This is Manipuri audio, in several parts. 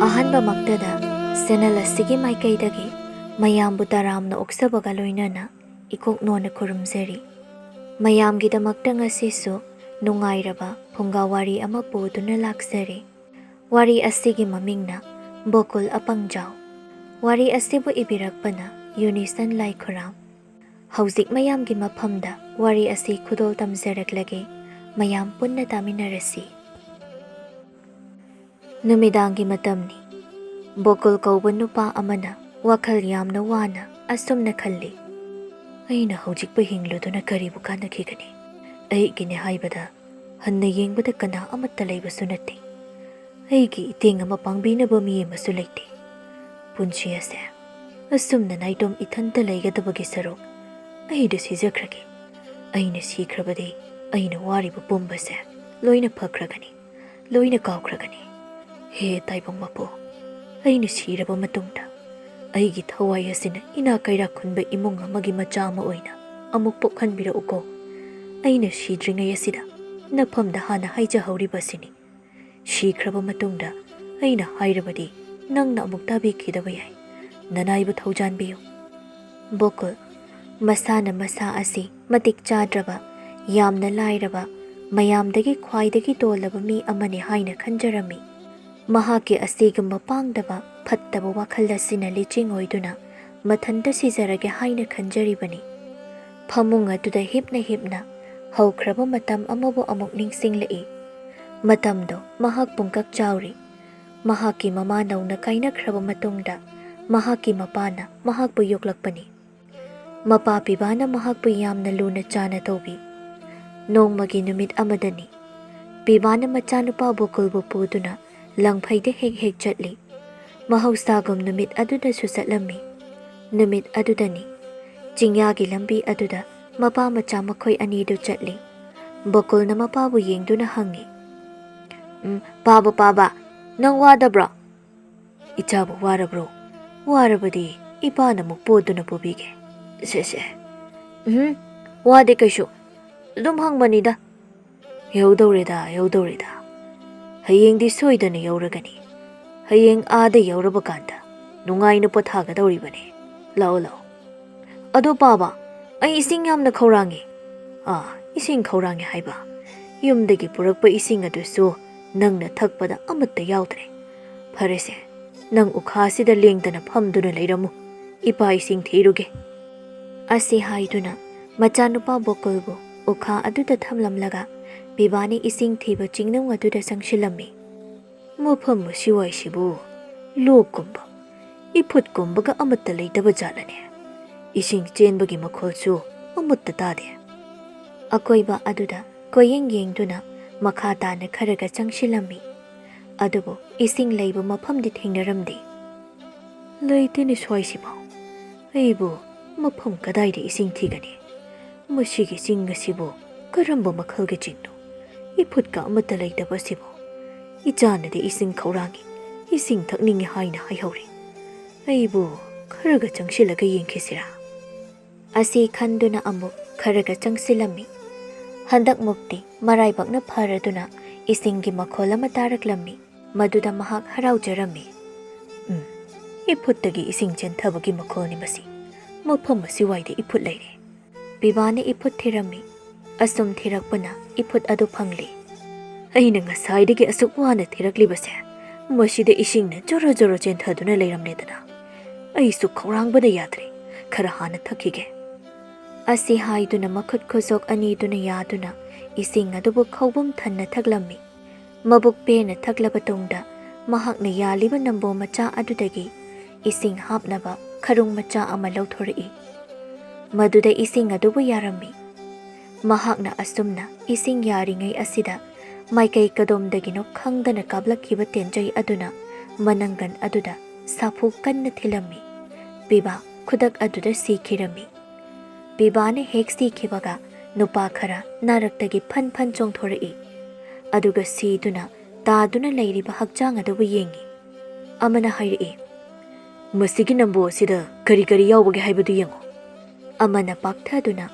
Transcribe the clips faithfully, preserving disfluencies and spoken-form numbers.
ꯑꯍꯥꯟꯕꯃꯛꯇꯗ ꯆꯦꯅꯦꯜ ꯑꯁꯤꯒꯤ ꯃꯥꯏꯀꯩꯗꯒꯤ ꯃꯌꯥꯝꯕꯨ ꯇꯔꯥꯝꯅ ꯑꯣꯛꯆꯕꯒ ꯂꯣꯏꯅꯅ ꯏꯀꯣꯛ ꯅꯣꯟꯅ ꯈꯨꯔꯨꯝꯖꯔꯤ꯫ ꯃꯌꯥꯝꯒꯤꯗꯃꯛꯇ ꯉꯁꯤꯁꯨ ꯅꯨꯡꯉꯥꯏꯔꯕ ꯐꯨꯡꯒꯥ ꯋꯥꯔꯤ ꯑꯃ ꯄꯨꯗꯨꯅ ꯂꯥꯛꯆꯔꯤ꯫ ꯋꯥꯔꯤ ꯑꯁꯤꯒꯤ ꯃꯃꯤꯡꯅ ꯕꯣꯀꯨꯜ ꯑꯄꯪꯖꯥꯎ꯫ ꯋꯥꯔꯤ ꯑꯁꯤꯕꯨ ꯏꯕꯤꯔꯛꯄꯅ ꯌꯨꯅꯤꯁꯟ ꯂꯥꯏꯈꯨꯔꯥꯝ꯫ ꯍꯧꯖꯤꯛ ꯃꯌꯥꯝꯒꯤ ꯃꯐꯝꯗ ꯋꯥꯔꯤ ꯑꯁꯤ ꯈꯨꯗꯣꯜ ꯇꯝꯖꯔꯛꯂꯒꯦ꯫ ꯃꯌꯥꯝ ꯄꯨꯟꯅ ꯇꯥꯃꯤꯟꯅꯔꯁꯤ꯫ ꯅꯨꯃꯤꯗꯥꯡꯒꯤ ꯃꯇꯝꯅꯤ꯫ ꯕꯣꯀꯨꯜ ꯀꯧꯕ ꯅꯨꯄꯥ ꯑꯃꯅ ꯋꯥꯈꯜ ꯌꯥꯝꯅ ꯋꯥꯅ ꯑꯁꯨꯝꯅ ꯈꯜꯂꯤ, "ꯑꯩꯅ ꯍꯧꯖꯤꯛꯄꯨ ꯍꯤꯡꯂꯨꯗꯨꯅ ꯀꯔꯤꯕꯨ ꯀꯥꯟꯅꯈꯤꯒꯅꯤ? ꯑꯩꯒꯤꯅꯦ ꯍꯥꯏꯕꯗ ꯍꯟꯅ ꯌꯦꯡꯕꯗ ꯀꯅꯥ ꯑꯃꯠꯇ ꯂꯩꯕꯁꯨ ꯅꯠꯇꯦ꯫ ꯑꯩꯒꯤ ꯏꯇꯦꯡ ꯑꯃ ꯄꯥꯡꯕꯤꯅꯕ ꯃꯤ ꯑꯃꯁꯨ ꯂꯩꯇꯦ꯫ ꯄꯨꯟꯁꯤ ꯑꯁꯦ ꯑꯁꯨꯝꯅ ꯅꯥꯏꯇꯣꯝ ꯏꯊꯟꯇ ꯂꯩꯒꯗꯕꯒꯤ ꯁꯔꯨꯛ ꯑꯩꯗ ꯁꯤꯖꯈ꯭ꯔꯒꯦ꯫ ꯑꯩꯅ ꯁꯤꯈ꯭ꯔꯕꯗꯤ ꯑꯩꯅ ꯋꯥꯔꯤꯕ ꯄꯨꯝꯕꯁꯦ ꯂꯣꯏꯅ ꯐꯈ꯭ꯔꯒꯅꯤ, ꯂꯣꯏꯅ ꯀꯥꯎꯈ꯭ꯔꯒꯅꯤ꯫ ꯍꯦ ꯇꯥꯏꯕꯪ ꯃꯄꯨ, ꯑꯩꯅ ꯁꯤꯔꯕ ꯃꯇꯨꯡꯗ ꯑꯩꯒꯤ ꯊꯋꯥꯏ ꯑꯁꯤꯅ ꯏꯅꯥꯛ ꯀꯩꯔꯥꯛ ꯈꯨꯟꯕ ꯏꯃꯨꯡ ꯑꯃꯒꯤ ꯃꯆꯥ ꯑꯃ ꯑꯣꯏꯅ ꯑꯃꯨꯛ ꯄꯣꯛꯍꯟꯕꯤꯔꯛꯎꯀꯣ꯫ ꯑꯩꯅ ꯁꯤꯗ꯭ꯔꯤꯉꯩ ꯑꯁꯤꯗ ꯅꯐꯝꯗ ꯍꯥꯟꯅ ꯍꯥꯏꯖꯍꯧꯔꯤꯕ ꯑꯁꯤꯅꯤ꯫ ꯁꯤꯈ꯭ꯔꯕ ꯃꯇꯨꯡꯗ ꯑꯩꯅ ꯍꯥꯏꯔꯕꯗꯤ ꯅꯪꯅ ꯑꯃꯨꯛ ꯇꯥꯕꯤꯈꯤꯗꯕ ꯌꯥꯏ꯫ ꯅꯅꯥꯏꯕ ꯊꯧꯖꯥꯟꯕꯤꯌꯨ꯫" ꯕꯣꯀꯨꯜ ꯃꯁꯥꯅ ꯃꯁꯥ ꯑꯁꯤ ꯃꯇꯤꯛ ꯆꯥꯗ꯭ꯔꯕ, ꯌꯥꯝꯅ ꯂꯥꯏꯔꯕ, ꯃꯌꯥꯝꯗꯒꯤ ꯈ꯭ꯋꯥꯏꯗꯒꯤ ꯇꯣꯜꯂꯕ ꯃꯤ ꯑꯃꯅꯤ ꯍꯥꯏꯅ ꯈꯟꯖꯔꯝꯃꯤ꯫ ꯃꯍꯥꯛꯀꯤ ꯑꯁꯤꯒꯨꯝꯕ ꯄꯥꯡꯗꯕ, ꯐꯠꯇꯕ ꯋꯥꯈꯜ ꯑꯁꯤꯅ ꯂꯤꯆꯤꯡ ꯑꯣꯏꯗꯨꯅ ꯃꯊꯟꯇ ꯁꯤꯖꯔꯒꯦ ꯍꯥꯏꯅ ꯈꯟꯖꯔꯤꯕꯅꯤ꯫ ꯐꯃꯨꯡ ꯑꯗꯨꯗ ꯍꯤꯞꯅ ꯍꯤꯞꯅ ꯍꯧꯈ꯭ꯔꯕ ꯃꯇꯝ ꯑꯃꯕꯨ ꯑꯃꯨꯛ ꯅꯤꯡꯁꯤꯡꯂꯛꯏ꯫ ꯃꯇꯝꯗꯣ ꯃꯍꯥꯛ ꯄꯨꯡꯀꯛ ꯆꯥꯎꯔꯤ꯫ ꯃꯍꯥꯛꯀꯤ ꯃꯃꯥ ꯅꯧꯅ ꯀꯥꯏꯅꯈ꯭ꯔꯕ ꯃꯇꯨꯡꯗ ꯃꯍꯥꯛꯀꯤ ꯃꯄꯥꯅ ꯃꯍꯥꯛꯄꯨ ꯌꯣꯛꯂꯛꯄꯅꯤ꯫ ꯃꯄꯥ ꯄꯤꯕꯥꯅ ꯃꯍꯥꯛꯄꯨ ꯌꯥꯝꯅ ꯂꯨꯅ ꯆꯥꯅ ꯇꯧꯕꯤ꯫ ꯅꯣꯡꯃꯒꯤ ꯅꯨꯃꯤꯠ ꯑꯃꯗꯅꯤ꯫ ꯄꯤꯕꯥꯅ ꯃꯆꯥꯅꯨꯄꯥ ꯕꯣꯀꯨꯜꯕꯨ ꯄꯨꯗꯨꯅ ꯂꯪꯐꯩꯗ ꯍꯦꯛ ꯍꯦꯛ ꯆꯠꯂꯤ꯫ ꯃꯍꯧꯁꯥꯒꯨꯝ ꯅꯨꯃꯤꯠ ꯑꯗꯨꯗꯁꯨ ꯆꯠꯂꯝꯃꯤ꯫ ꯅꯨꯃꯤꯠ ꯑꯗꯨꯗꯅꯤ꯫ ꯆꯤꯡꯌꯥꯒꯤ ꯂꯝꯕꯤ ꯑꯗꯨꯗ ꯃꯄꯥ ꯃꯆꯥ ꯃꯈꯣꯏ ꯑꯅꯤꯗꯨ ꯆꯠꯂꯤ꯫ ꯕꯣꯀꯨꯜꯅ ꯃꯄꯥꯕꯨ ꯌꯦꯡꯗꯨꯅ ꯍꯪꯉꯤ, "ꯎꯝ, ꯄꯥꯕ, ꯄꯥꯕ, ꯅꯪ ꯋꯥꯗꯕ꯭ꯔꯣ?" "ꯏꯆꯥꯕꯨ ꯋꯥꯔꯕ꯭ꯔꯣ? ꯋꯥꯔꯕꯗꯤ ꯏꯄꯥꯅ ꯑꯃꯨꯛ ꯄꯣꯗꯨꯅ ꯄꯨꯕꯤꯒꯦ꯫" "ꯁꯦ, ꯁꯦ꯫ ꯎꯝ, ꯋꯥꯗꯦ ꯀꯩꯁꯨ꯫ ꯑꯗꯨꯝ ꯍꯪꯕꯅꯤꯗ꯫" "ꯌꯧꯗꯧꯔꯦꯗ, ꯌꯧꯗꯧꯔꯦꯗ꯫ ꯍꯌꯦꯡꯗꯤ ꯁꯣꯏꯗꯅ ꯌꯧꯔꯒꯅꯤ꯫ ꯍꯌꯦꯡ ꯑꯥꯗ ꯌꯧꯔꯕ ꯀꯥꯟꯗ ꯅꯨꯡꯉꯥꯏꯅ ꯄꯣꯊꯥꯒꯗꯧꯔꯤꯕꯅꯦ꯫ ꯂꯥꯛꯑꯣ, ꯂꯥꯛꯑꯣ꯫ ꯑꯗꯣ ꯄꯥꯕ, ꯑꯩ ꯏꯁꯤꯡ ꯌꯥꯝꯅ ꯈꯧꯔꯥꯡꯉꯤ꯫ ꯑꯥ, ꯏꯁꯤꯡ ꯈꯧꯔꯥꯡꯉꯦ ꯍꯥꯏꯕ? ꯌꯨꯝꯗꯒꯤ ꯄꯨꯔꯛꯄ ꯏꯁꯤꯡ ꯑꯗꯨꯁꯨ ꯅꯪꯅ ꯊꯛꯄꯗ ꯑꯃꯠꯇ ꯌꯥꯎꯗ꯭ꯔꯦ꯫ ꯐꯔꯦꯁꯦ, ꯅꯪ ꯎꯈꯥꯁꯤꯗ ꯂꯦꯡꯗꯅ ꯐꯝꯗꯨꯅ ꯂꯩꯔꯝꯃꯨ꯫ ꯏꯄꯥ ꯏꯁꯤꯡ ꯊꯤꯔꯨꯒꯦ꯫ ꯑꯁꯤ ꯍꯥꯏꯗꯨꯅ ꯃꯆꯥꯅꯨꯄꯥ ꯕꯣꯀꯨꯜꯕꯨ ꯎꯈꯥ ꯑꯗꯨꯗ ꯊꯝꯂꯝꯂꯒ ꯄꯤꯕꯥꯅ ꯏꯁꯤꯡ ꯊꯤꯕ ꯆꯤꯡꯅꯨꯡ ꯑꯗꯨꯗ ꯆꯪꯁꯤꯜꯂꯝꯃꯤ꯫ ꯃꯐꯝ ꯑꯁꯤꯋꯥꯏꯁꯤꯕꯨ ꯂꯣꯛꯀꯨꯝꯕ, ꯏꯐꯨꯠꯀꯨꯝꯕꯒ ꯑꯃꯠꯇ ꯂꯩꯇꯕ ꯖꯥꯠꯂꯅꯦ? ꯏꯁꯤꯡ ꯆꯦꯟꯕꯒꯤ ꯃꯈꯣꯜꯁꯨ ꯑꯃꯠꯇ ꯇꯥꯗꯦ꯫ ꯑꯀꯣꯏꯕ ꯑꯗꯨꯗ ꯀꯣꯏꯌꯦꯡ ꯌꯦꯡꯗꯨꯅ ꯃꯈꯥ ꯇꯥꯅ ꯈꯔꯒ ꯆꯪꯁꯤꯜꯂꯝꯃꯤ꯫ ꯑꯗꯨꯕꯨ ꯏꯁꯤꯡ ꯂꯩꯕ ꯃꯐꯝꯗꯤ ꯊꯦꯡꯅꯔꯝꯗꯦ꯫ ꯂꯩꯇꯦꯅꯦ ꯁ꯭ꯋꯥꯏꯁꯤꯕꯣ꯫ ꯑꯩꯕꯨ ꯃꯐꯝ ꯀꯗꯥꯏꯗ ꯏꯁꯤꯡ ꯊꯤꯒꯅꯤ? ꯃꯁꯤꯒꯤ ꯆꯤꯡ ꯑꯁꯤꯕꯨ ꯀꯔꯝꯕ ꯃꯈꯜꯒꯤ ꯆꯤꯡꯅꯣ? ꯏꯐꯨꯠꯀ ꯑꯃꯠꯇ ꯂꯩꯇꯕ ꯑꯁꯤꯕꯨ꯫ ꯏꯆꯥꯅꯗꯤ ꯏꯁꯤꯡ ꯈꯧꯔꯥꯡꯉꯤ, ꯏꯁꯤꯡ ꯊꯛꯅꯤꯡꯉꯤ ꯍꯥꯏꯅ ꯍꯥꯏꯍꯧꯔꯤ꯫ ꯑꯩꯕꯨ ꯈꯔꯒ ꯆꯪꯁꯤꯜꯂꯒ ꯌꯦꯡꯈꯤꯁꯤꯔꯥ? ꯑꯁꯤ ꯈꯟꯗꯨꯅ ꯑꯃꯨꯛ ꯈꯔꯒ ꯆꯪꯁꯤꯜꯂꯝꯃꯤ꯫ ꯍꯟꯗꯛꯃꯨꯛꯇꯤ ꯃꯔꯥꯏꯕꯛꯅ ꯐꯔꯗꯨꯅ ꯏꯁꯤꯡꯒꯤ ꯃꯈꯣꯜ ꯑꯃ ꯇꯥꯔꯛꯂꯝꯃꯤ꯫ ꯃꯗꯨꯗ ꯃꯍꯥꯛ ꯍꯔꯥꯎꯖꯔꯝꯃꯤ꯫ "ꯎꯝ, ꯏꯐꯨꯠꯇꯒꯤ ꯏꯁꯤꯡ ꯆꯦꯟꯊꯕꯒꯤ ꯃꯈꯣꯜꯅꯤ ꯃꯁꯤ꯫ ꯃꯐꯝ ꯑꯁꯤꯋꯥꯏꯗ ꯏꯐꯨꯠ ꯂꯩꯔꯦ꯫" ꯄꯤꯕꯥꯅ ꯏꯐꯨꯠ ꯊꯤꯔꯝꯃꯤ꯫ ꯑꯁꯨꯝ ꯊꯤꯔꯛꯄꯅ ꯏꯐꯨꯠ ꯑꯗꯨ ꯐꯪꯂꯦ꯫ "ꯑꯩꯅ ꯉꯁꯥꯏꯗꯒꯤ ꯑꯁꯨꯛ ꯋꯥꯅ ꯊꯤꯔꯛꯂꯤꯕꯁꯦ, ꯃꯁꯤꯗ ꯏꯁꯤꯡꯅ ꯖꯣꯔꯣ ꯖꯣꯔꯣ ꯆꯦꯟꯊꯗꯨꯅ ꯂꯩꯔꯝꯂꯦꯗꯅ꯫ ꯑꯩꯁꯨ ꯈꯧꯔꯥꯡꯕꯅ ꯌꯥꯗ꯭ꯔꯦ, ꯈꯔ ꯍꯥꯟꯅ ꯊꯛꯈꯤꯒꯦ꯫" ꯑꯁꯤ ꯍꯥꯏꯗꯨꯅ ꯃꯈꯨꯠ ꯈꯨꯖꯣꯛ ꯑꯅꯤꯗꯨꯅ ꯌꯥꯗꯨꯅ ꯏꯁꯤꯡ ꯑꯗꯨꯕꯨ ꯈꯧꯕꯨꯝ ꯊꯟꯅ ꯊꯛꯂꯝꯃꯤ꯫ ꯃꯕꯨꯛ ꯄꯦꯟꯅ ꯊꯛꯂꯕ ꯇꯨꯡꯗ ꯃꯍꯥꯛꯅ ꯌꯥꯜꯂꯤꯕ ꯅꯝꯕꯣ ꯃꯆꯥ ꯑꯗꯨꯗꯒꯤ ꯏꯁꯤꯡ ꯍꯥꯞꯅꯕ ꯈꯔꯨꯡ ꯃꯆꯥ ꯑꯃ ꯂꯧꯊꯣꯔꯛꯏ꯫ ꯃꯗꯨꯗ ꯏꯁꯤꯡ ꯑꯗꯨꯕꯨ ꯌꯥꯔꯝꯃꯤ꯫ ꯃꯍꯥꯛꯅ ꯑꯁꯨꯝꯅ ꯏꯁꯤꯡ ꯌꯥꯔꯤꯉꯩ ꯑꯁꯤꯗ ꯃꯥꯏꯀꯩ ꯀꯗꯣꯝꯗꯒꯤꯅꯣ ꯈꯪꯗꯅ ꯀꯥꯞꯂꯛꯈꯤꯕ ꯇꯦꯟꯖꯩ ꯑꯗꯨꯅ ꯃꯅꯪꯒꯟ ꯑꯗꯨꯗ ꯁꯥꯐꯨ ꯀꯟꯅ ꯊꯤꯜꯂꯝꯃꯤ꯫ ꯄꯤꯕꯥ ꯈꯨꯗꯛ ꯑꯗꯨꯗ ꯁꯤꯈꯤꯔꯝꯃꯤ꯫ ꯄꯤꯕꯥꯅ ꯍꯦꯛ ꯁꯤꯈꯤꯕꯒ ꯅꯨꯄꯥ ꯈꯔ ꯅꯥꯔꯛꯇꯒꯤ ꯐꯟ ꯐꯟ ꯆꯣꯡꯊꯣꯔꯛꯏ꯫ ꯑꯗꯨꯒ ꯁꯤꯗꯨꯅ ꯇꯥꯗꯨꯅ ꯂꯩꯔꯤꯕ ꯍꯛꯆꯥꯡ ꯑꯗꯨꯕꯨ ꯌꯦꯡꯏ꯫ ꯑꯃꯅ ꯍꯥꯏꯔꯛꯏ, "ꯃꯁꯤꯒꯤ ꯅꯝꯕꯣ ꯑꯁꯤꯗ ꯀꯔꯤ ꯀꯔꯤ ꯌꯥꯎꯕꯒꯦ ꯍꯥꯏꯕꯗꯨ ꯌꯦꯡꯉꯨ꯫" ꯑꯃꯅ ꯄꯥꯛꯊꯗꯨꯅ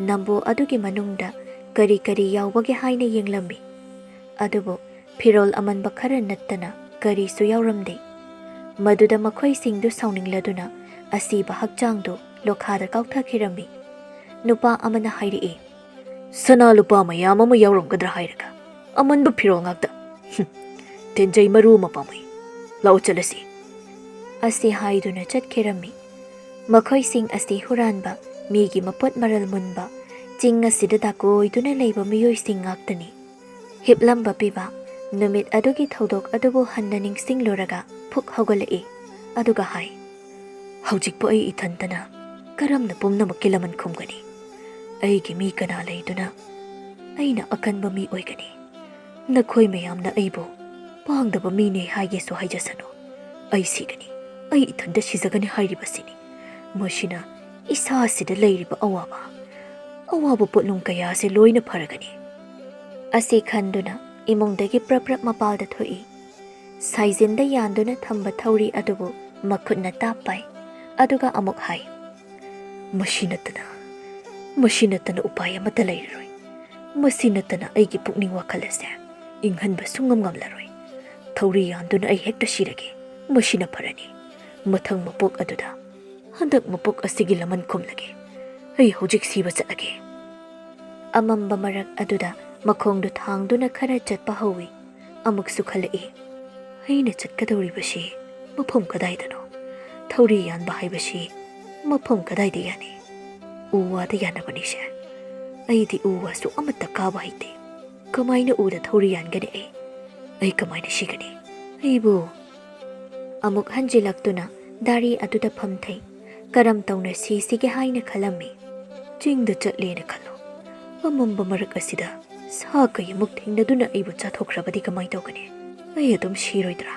ꯅꯝꯕꯣ ꯑꯗꯨꯒꯤ ꯃꯅꯨꯡꯗ ꯀꯔꯤ ꯀꯔꯤ ꯌꯥꯎꯕꯒꯦ ꯍꯥꯏꯅ ꯌꯦꯡꯂꯝꯃꯤ꯫ ꯑꯗꯨꯕꯨ ꯐꯤꯔꯣꯜ ꯑꯃꯟꯕ ꯈꯔ ꯅꯠꯇꯅ ꯀꯔꯤꯁꯨ ꯌꯥꯎꯔꯝꯗꯦ꯫ ꯃꯗꯨꯗ ꯃꯈꯣꯏꯁꯤꯡꯗꯨ ꯁꯥꯎꯅꯤꯡꯂꯗꯨꯅ ꯑꯁꯤꯕ ꯍꯛꯆꯥꯡꯗꯨ ꯂꯣꯈꯥꯗ ꯀꯥꯎꯊꯈꯤꯔꯝꯃꯤ꯫ ꯅꯨꯄꯥ ꯑꯃꯅ ꯍꯥꯏꯔꯛꯏ, "ꯁꯅꯥ ꯂꯨꯄꯥ ꯃꯌꯥꯝ ꯑꯃ ꯌꯥꯎꯔꯝꯒꯗ꯭ꯔꯥ ꯍꯥꯏꯔꯒ ꯑꯃꯟꯕ ꯐꯤꯔꯣꯜ ꯉꯥꯛꯇ꯫ ꯍꯨꯝ, ꯇꯦꯟꯖꯩ ꯃꯔꯨ ꯑꯃ ꯄꯥꯝꯃꯩ꯫ ꯂꯥꯛꯑꯣ ꯆꯠꯂꯁꯤ," ꯑꯁꯤ ꯍꯥꯏꯗꯨꯅ ꯆꯠꯈꯤꯔꯝꯃꯤ꯫ ꯃꯈꯣꯏꯁꯤꯡ ꯑꯁꯤ ꯍꯨꯔꯥꯟꯕ, ꯃꯤꯒꯤ ꯃꯄꯣꯠ ꯃꯔꯜ ꯃꯨꯟꯕ, ꯆꯤꯡ ꯑꯁꯤꯗ ꯗꯥꯀꯣꯏꯗꯨꯅ ꯂꯩꯕ ꯃꯤꯑꯣꯏꯁꯤꯡ ꯉꯥꯛꯇꯅꯤ꯫ ꯍꯤꯞꯂꯝꯕ ꯄꯤꯕ ꯅꯨꯃꯤꯠ ꯑꯗꯨꯒꯤ ꯊꯧꯗꯣꯛ ꯑꯗꯨꯕꯨ ꯍꯟꯅ ꯅꯤꯡꯁꯤꯡꯂꯨꯔꯒ ꯐꯨꯛ ꯍꯧꯒꯠꯂꯛꯏ꯫ ꯑꯗꯨꯒ ꯍꯥꯏ, "ꯍꯧꯖꯤꯛꯄꯨ ꯑꯩ ꯏꯊꯟꯇꯅ ꯀꯔꯝꯅ ꯄꯨꯝꯅꯃꯛꯀꯤ ꯂꯃꯟ ꯈꯨꯝꯒꯅꯤ? ꯑꯩꯒꯤ ꯃꯤ ꯀꯅꯥ ꯂꯩꯗꯨꯅ ꯑꯩꯅ ꯑꯀꯟꯕ ꯃꯤ ꯑꯣꯏꯒꯅꯤ? ꯅꯈꯣꯏ ꯃꯌꯥꯝꯅ ꯑꯩꯕꯨ ꯄꯥꯡꯗꯕ ꯃꯤꯅꯦ ꯍꯥꯏꯒꯦꯁꯨ ꯍꯥꯏꯖꯁꯅꯨ, ꯑꯩ ꯁꯤꯒꯅꯤ, ꯑꯩ ꯏꯊꯟꯇ ꯁꯤꯖꯒꯅꯤ ꯍꯥꯏꯔꯤꯕꯁꯤꯅꯤ꯫ ꯃꯁꯤꯅ ꯏꯁꯥꯁꯤꯗ ꯂꯩꯔꯤꯕ ꯑꯋꯥꯕ, ꯑꯋꯥꯕ ꯄꯣꯠꯂꯨꯝ ꯀꯌꯥꯁꯦ ꯂꯣꯏꯅ ꯐꯔꯒꯅꯤ꯫" ꯑꯁꯤ ꯈꯟꯗꯨꯅ ꯏꯃꯨꯡꯗꯒꯤ ꯄ꯭ꯔꯞ ꯄ꯭ꯔꯞ ꯃꯄꯥꯜꯗ ꯊꯣꯛꯏ꯫ ꯁꯥꯏꯖꯤꯟꯗ ꯌꯥꯟꯗꯨꯅ ꯊꯝꯕ ꯊꯧꯔꯤ ꯑꯗꯨꯕꯨ ꯃꯈꯨꯠꯅ ꯇꯥꯞ ꯄꯥꯏ꯫ ꯑꯗꯨꯒ ꯑꯃꯨꯛ ꯍꯥꯏ, "ꯃꯁꯤ ꯅꯠꯇꯅ, ꯃꯁꯤ ꯅꯠꯇꯅ ꯎꯄꯥꯏ ꯑꯃꯠꯇ ꯂꯩꯔꯔꯣꯏ꯫ ꯃꯁꯤ ꯅꯠꯇꯅ ꯑꯩꯒꯤ ꯄꯨꯛꯅꯤꯡ ꯋꯥꯈꯜ ꯑꯁꯦ ꯏꯪꯍꯟꯕ ꯁꯨꯡꯉꯝ ꯉꯝꯂꯔꯣꯏ꯫ ꯊꯧꯔꯤ ꯌꯥꯟꯗꯨꯅ ꯑꯩ ꯍꯦꯛꯇ ꯁꯤꯔꯒꯦ꯫ ꯃꯁꯤꯅ ꯐꯔꯅꯤ꯫ ꯃꯊꯪ ꯃꯄꯣꯛ ꯑꯗꯨꯗ, ꯍꯟꯗꯛ ꯃꯄꯣꯛ ꯑꯁꯤꯒꯤ ꯂꯃꯟ ꯈꯨꯝꯂꯒꯦ꯫ ꯑꯩ ꯍꯧꯖꯤꯛ ꯁꯤꯕ ꯆꯠꯂꯒꯦ꯫" ꯑꯃꯝꯕ ꯃꯔꯛ ꯑꯗꯨꯗ ꯃꯈꯣꯡꯗꯨ ꯊꯥꯡꯗꯨꯅ ꯈꯔ ꯆꯠꯄ ꯍꯧꯏ꯫ ꯑꯃꯨꯛꯁꯨ ꯈꯜꯂꯛꯏ, "ꯑꯩꯅ ꯆꯠꯀꯗꯧꯔꯤꯕꯁꯤ ꯃꯐꯝ ꯀꯗꯥꯏꯗꯅꯣ? ꯊꯧꯔꯤ ꯌꯥꯟꯕ ꯍꯥꯏꯕꯁꯤ ꯃꯐꯝ ꯀꯗꯥꯏꯗ ꯌꯥꯅꯤ? ꯎ ꯋꯥꯗ ꯌꯥꯅꯕꯅꯤꯁꯦ꯫ ꯑꯩꯗꯤ ꯎ ꯋꯥꯁꯨ ꯑꯃꯠꯇ ꯀꯥꯕ ꯍꯩꯇꯦ꯫ ꯀꯃꯥꯏꯅ ꯎꯗ ꯊꯧꯔꯤ ꯌꯥꯟꯒꯅꯤ ꯑꯩ? ꯑꯩ ꯀꯃꯥꯏꯅ ꯁꯤꯒꯅꯤ? ꯑꯩꯕꯨ..." ꯑꯃꯨꯛ ꯍꯟꯖꯤꯜꯂꯛꯇꯨꯅ ꯗꯥꯔꯤ ꯑꯗꯨꯗ ꯐꯝꯊꯩ꯫ ꯀꯔꯝ ꯇꯧꯅ ꯁꯤꯁꯤꯒꯦ ꯍꯥꯏꯅ ꯈꯜꯂꯝꯃꯤ꯫ ꯆꯤꯡꯗ ꯆꯠꯂꯦꯅ ꯈꯜꯂꯣ꯫ ꯑꯃꯝꯕ ꯃꯔꯛ ꯑꯁꯤꯗ ꯁꯥ ꯀꯩ ꯑꯃꯨꯛ ꯊꯦꯡꯅꯗꯨꯅ ꯑꯩꯕꯨ ꯆꯥꯊꯣꯛꯈ꯭ꯔꯕꯗꯤ ꯀꯃꯥꯏ ꯇꯧꯒꯅꯤ? ꯑꯩ ꯑꯗꯨꯝ ꯁꯤꯔꯣꯏꯗ꯭ꯔꯥ?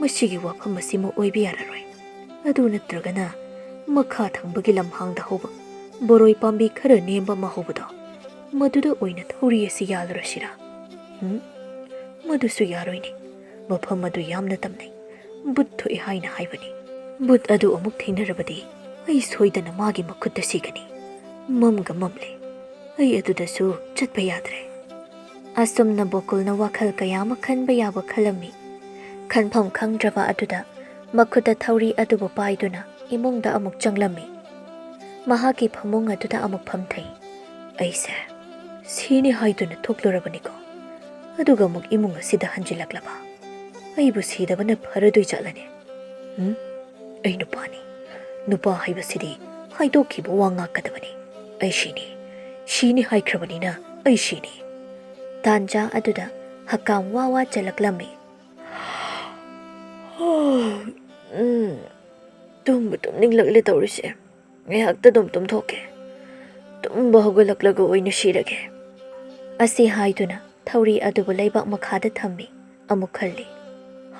ꯃꯁꯤꯒꯤ ꯋꯥꯐꯝ ꯑꯁꯤꯃꯨꯛ ꯑꯣꯏꯕ ꯌꯥꯔꯔꯣꯏ꯫ ꯑꯗꯨ ꯅꯠꯇ꯭ꯔꯒꯅ ꯃꯈꯥ ꯊꯪꯕꯒꯤ ꯂꯝꯍꯥꯡꯗ ꯍꯧꯕ ꯕꯣꯔꯣꯏ ꯄꯥꯝꯕꯤ ꯈꯔ ꯅꯦꯝꯕ ꯑꯃ ꯍꯧꯕꯗꯣ, ꯃꯗꯨꯗ ꯑꯣꯏꯅ ꯊꯧꯔꯤ ꯑꯁꯤ ꯌꯥꯜꯂꯨꯔꯁꯤꯔꯥ? ꯎꯝ? ꯃꯗꯨꯁꯨ ꯌꯥꯔꯣꯏꯅꯦ꯫ ꯃꯐꯝ ꯑꯗꯨ ꯌꯥꯝꯅ ꯇꯝꯅꯩ꯫ ꯕꯨꯠ ꯊꯣꯛꯏ ꯍꯥꯏꯅ ꯍꯥꯏꯕꯅꯤ꯫ ꯕꯨꯠ ꯑꯗꯨ ꯑꯃꯨꯛ ꯊꯦꯡꯅꯔꯕꯗꯤ ꯑꯩ ꯁꯣꯏꯗꯅ ꯃꯥꯒꯤ ꯃꯈꯨꯠꯇ ꯁꯤꯒꯅꯤ꯫ ꯃꯝꯒ ꯃꯝꯂꯦ꯫ ꯑꯩ ꯑꯗꯨꯗꯁꯨ ꯆꯠꯄ ꯌꯥꯗ꯭ꯔꯦ꯫ ꯑꯁꯨꯝꯅ ꯕꯣꯀꯨꯜꯅ ꯋꯥꯈꯜ ꯀꯌꯥ ꯑꯃ ꯈꯟꯕ ꯌꯥꯕ ꯈꯜꯂꯝꯃꯤ꯫ ꯈꯟꯐꯝ ꯈꯪꯗ꯭ꯔꯕ ꯑꯗꯨꯗ ꯃꯈꯨꯠꯇ ꯊꯧꯔꯤ ꯑꯗꯨꯕꯨ ꯄꯥꯏꯗꯨꯅ ꯏꯃꯨꯡꯗ ꯑꯃꯨꯛ ꯆꯪꯂꯝꯃꯤ꯫ ꯃꯍꯥꯛꯀꯤ ꯐꯃꯨꯡ ꯑꯗꯨꯗ ꯑꯃꯨꯛ ꯐꯝꯊꯩ꯫ "ꯑꯩꯁꯦ ꯁꯤꯅꯤ ꯍꯥꯏꯗꯨꯅ ꯊꯣꯛꯂꯨꯔꯕꯅꯤꯀꯣ, ꯑꯗꯨꯒ ꯑꯃꯨꯛ ꯏꯃꯨꯡ ꯑꯁꯤꯗ ꯍꯟꯖꯤꯜꯂꯛꯂꯕ꯫ ꯑꯩꯕꯨ ꯁꯤꯗꯕꯅ ꯐꯔꯗꯣꯏ ꯖꯥꯠꯂꯅꯦ? ꯎꯝ? ꯑꯩ ꯅꯨꯄꯥꯅꯤ꯫ ꯅꯨꯄꯥ ꯍꯥꯏꯕꯁꯤꯗꯤ ꯍꯥꯏꯗꯣꯛꯈꯤꯕ ꯋꯥ ꯉꯥꯛꯀꯗꯕꯅꯤ꯫ ꯑꯩ ꯁꯤꯅꯤ, ꯁꯤꯅꯤ ꯍꯥꯏꯈ꯭ꯔꯕꯅꯤꯅ ꯑꯩ ꯁꯤꯅꯤ꯫" ꯇꯥꯟꯖꯥ ꯑꯗꯨꯗ ꯍꯛꯀꯥꯝ ꯋꯥ ꯋꯥ ꯆꯜꯂꯛꯂꯝꯃꯤ꯫ "ꯎꯝ, ꯇꯨꯝꯕ ꯇꯨꯝꯅꯤꯡꯂꯛꯂꯦ ꯇꯧꯔꯤꯁꯦ꯫ ꯉꯥꯏꯍꯥꯛꯇ ꯑꯗꯨꯝ ꯇꯨꯝꯊꯣꯛꯀꯦ꯫ ꯇꯨꯝꯕ ꯍꯧꯒꯠꯂꯛꯂꯒ ꯑꯣꯏꯅ ꯁꯤꯔꯒꯦ꯫" ꯑꯁꯤ ꯍꯥꯏꯗꯨꯅ ꯊꯧꯔꯤ ꯑꯗꯨꯕꯨ ꯂꯩꯕꯥꯛ ꯃꯈꯥꯗ ꯊꯝꯃꯤ꯫ ꯑꯃꯨꯛ ꯈꯜꯂꯤ,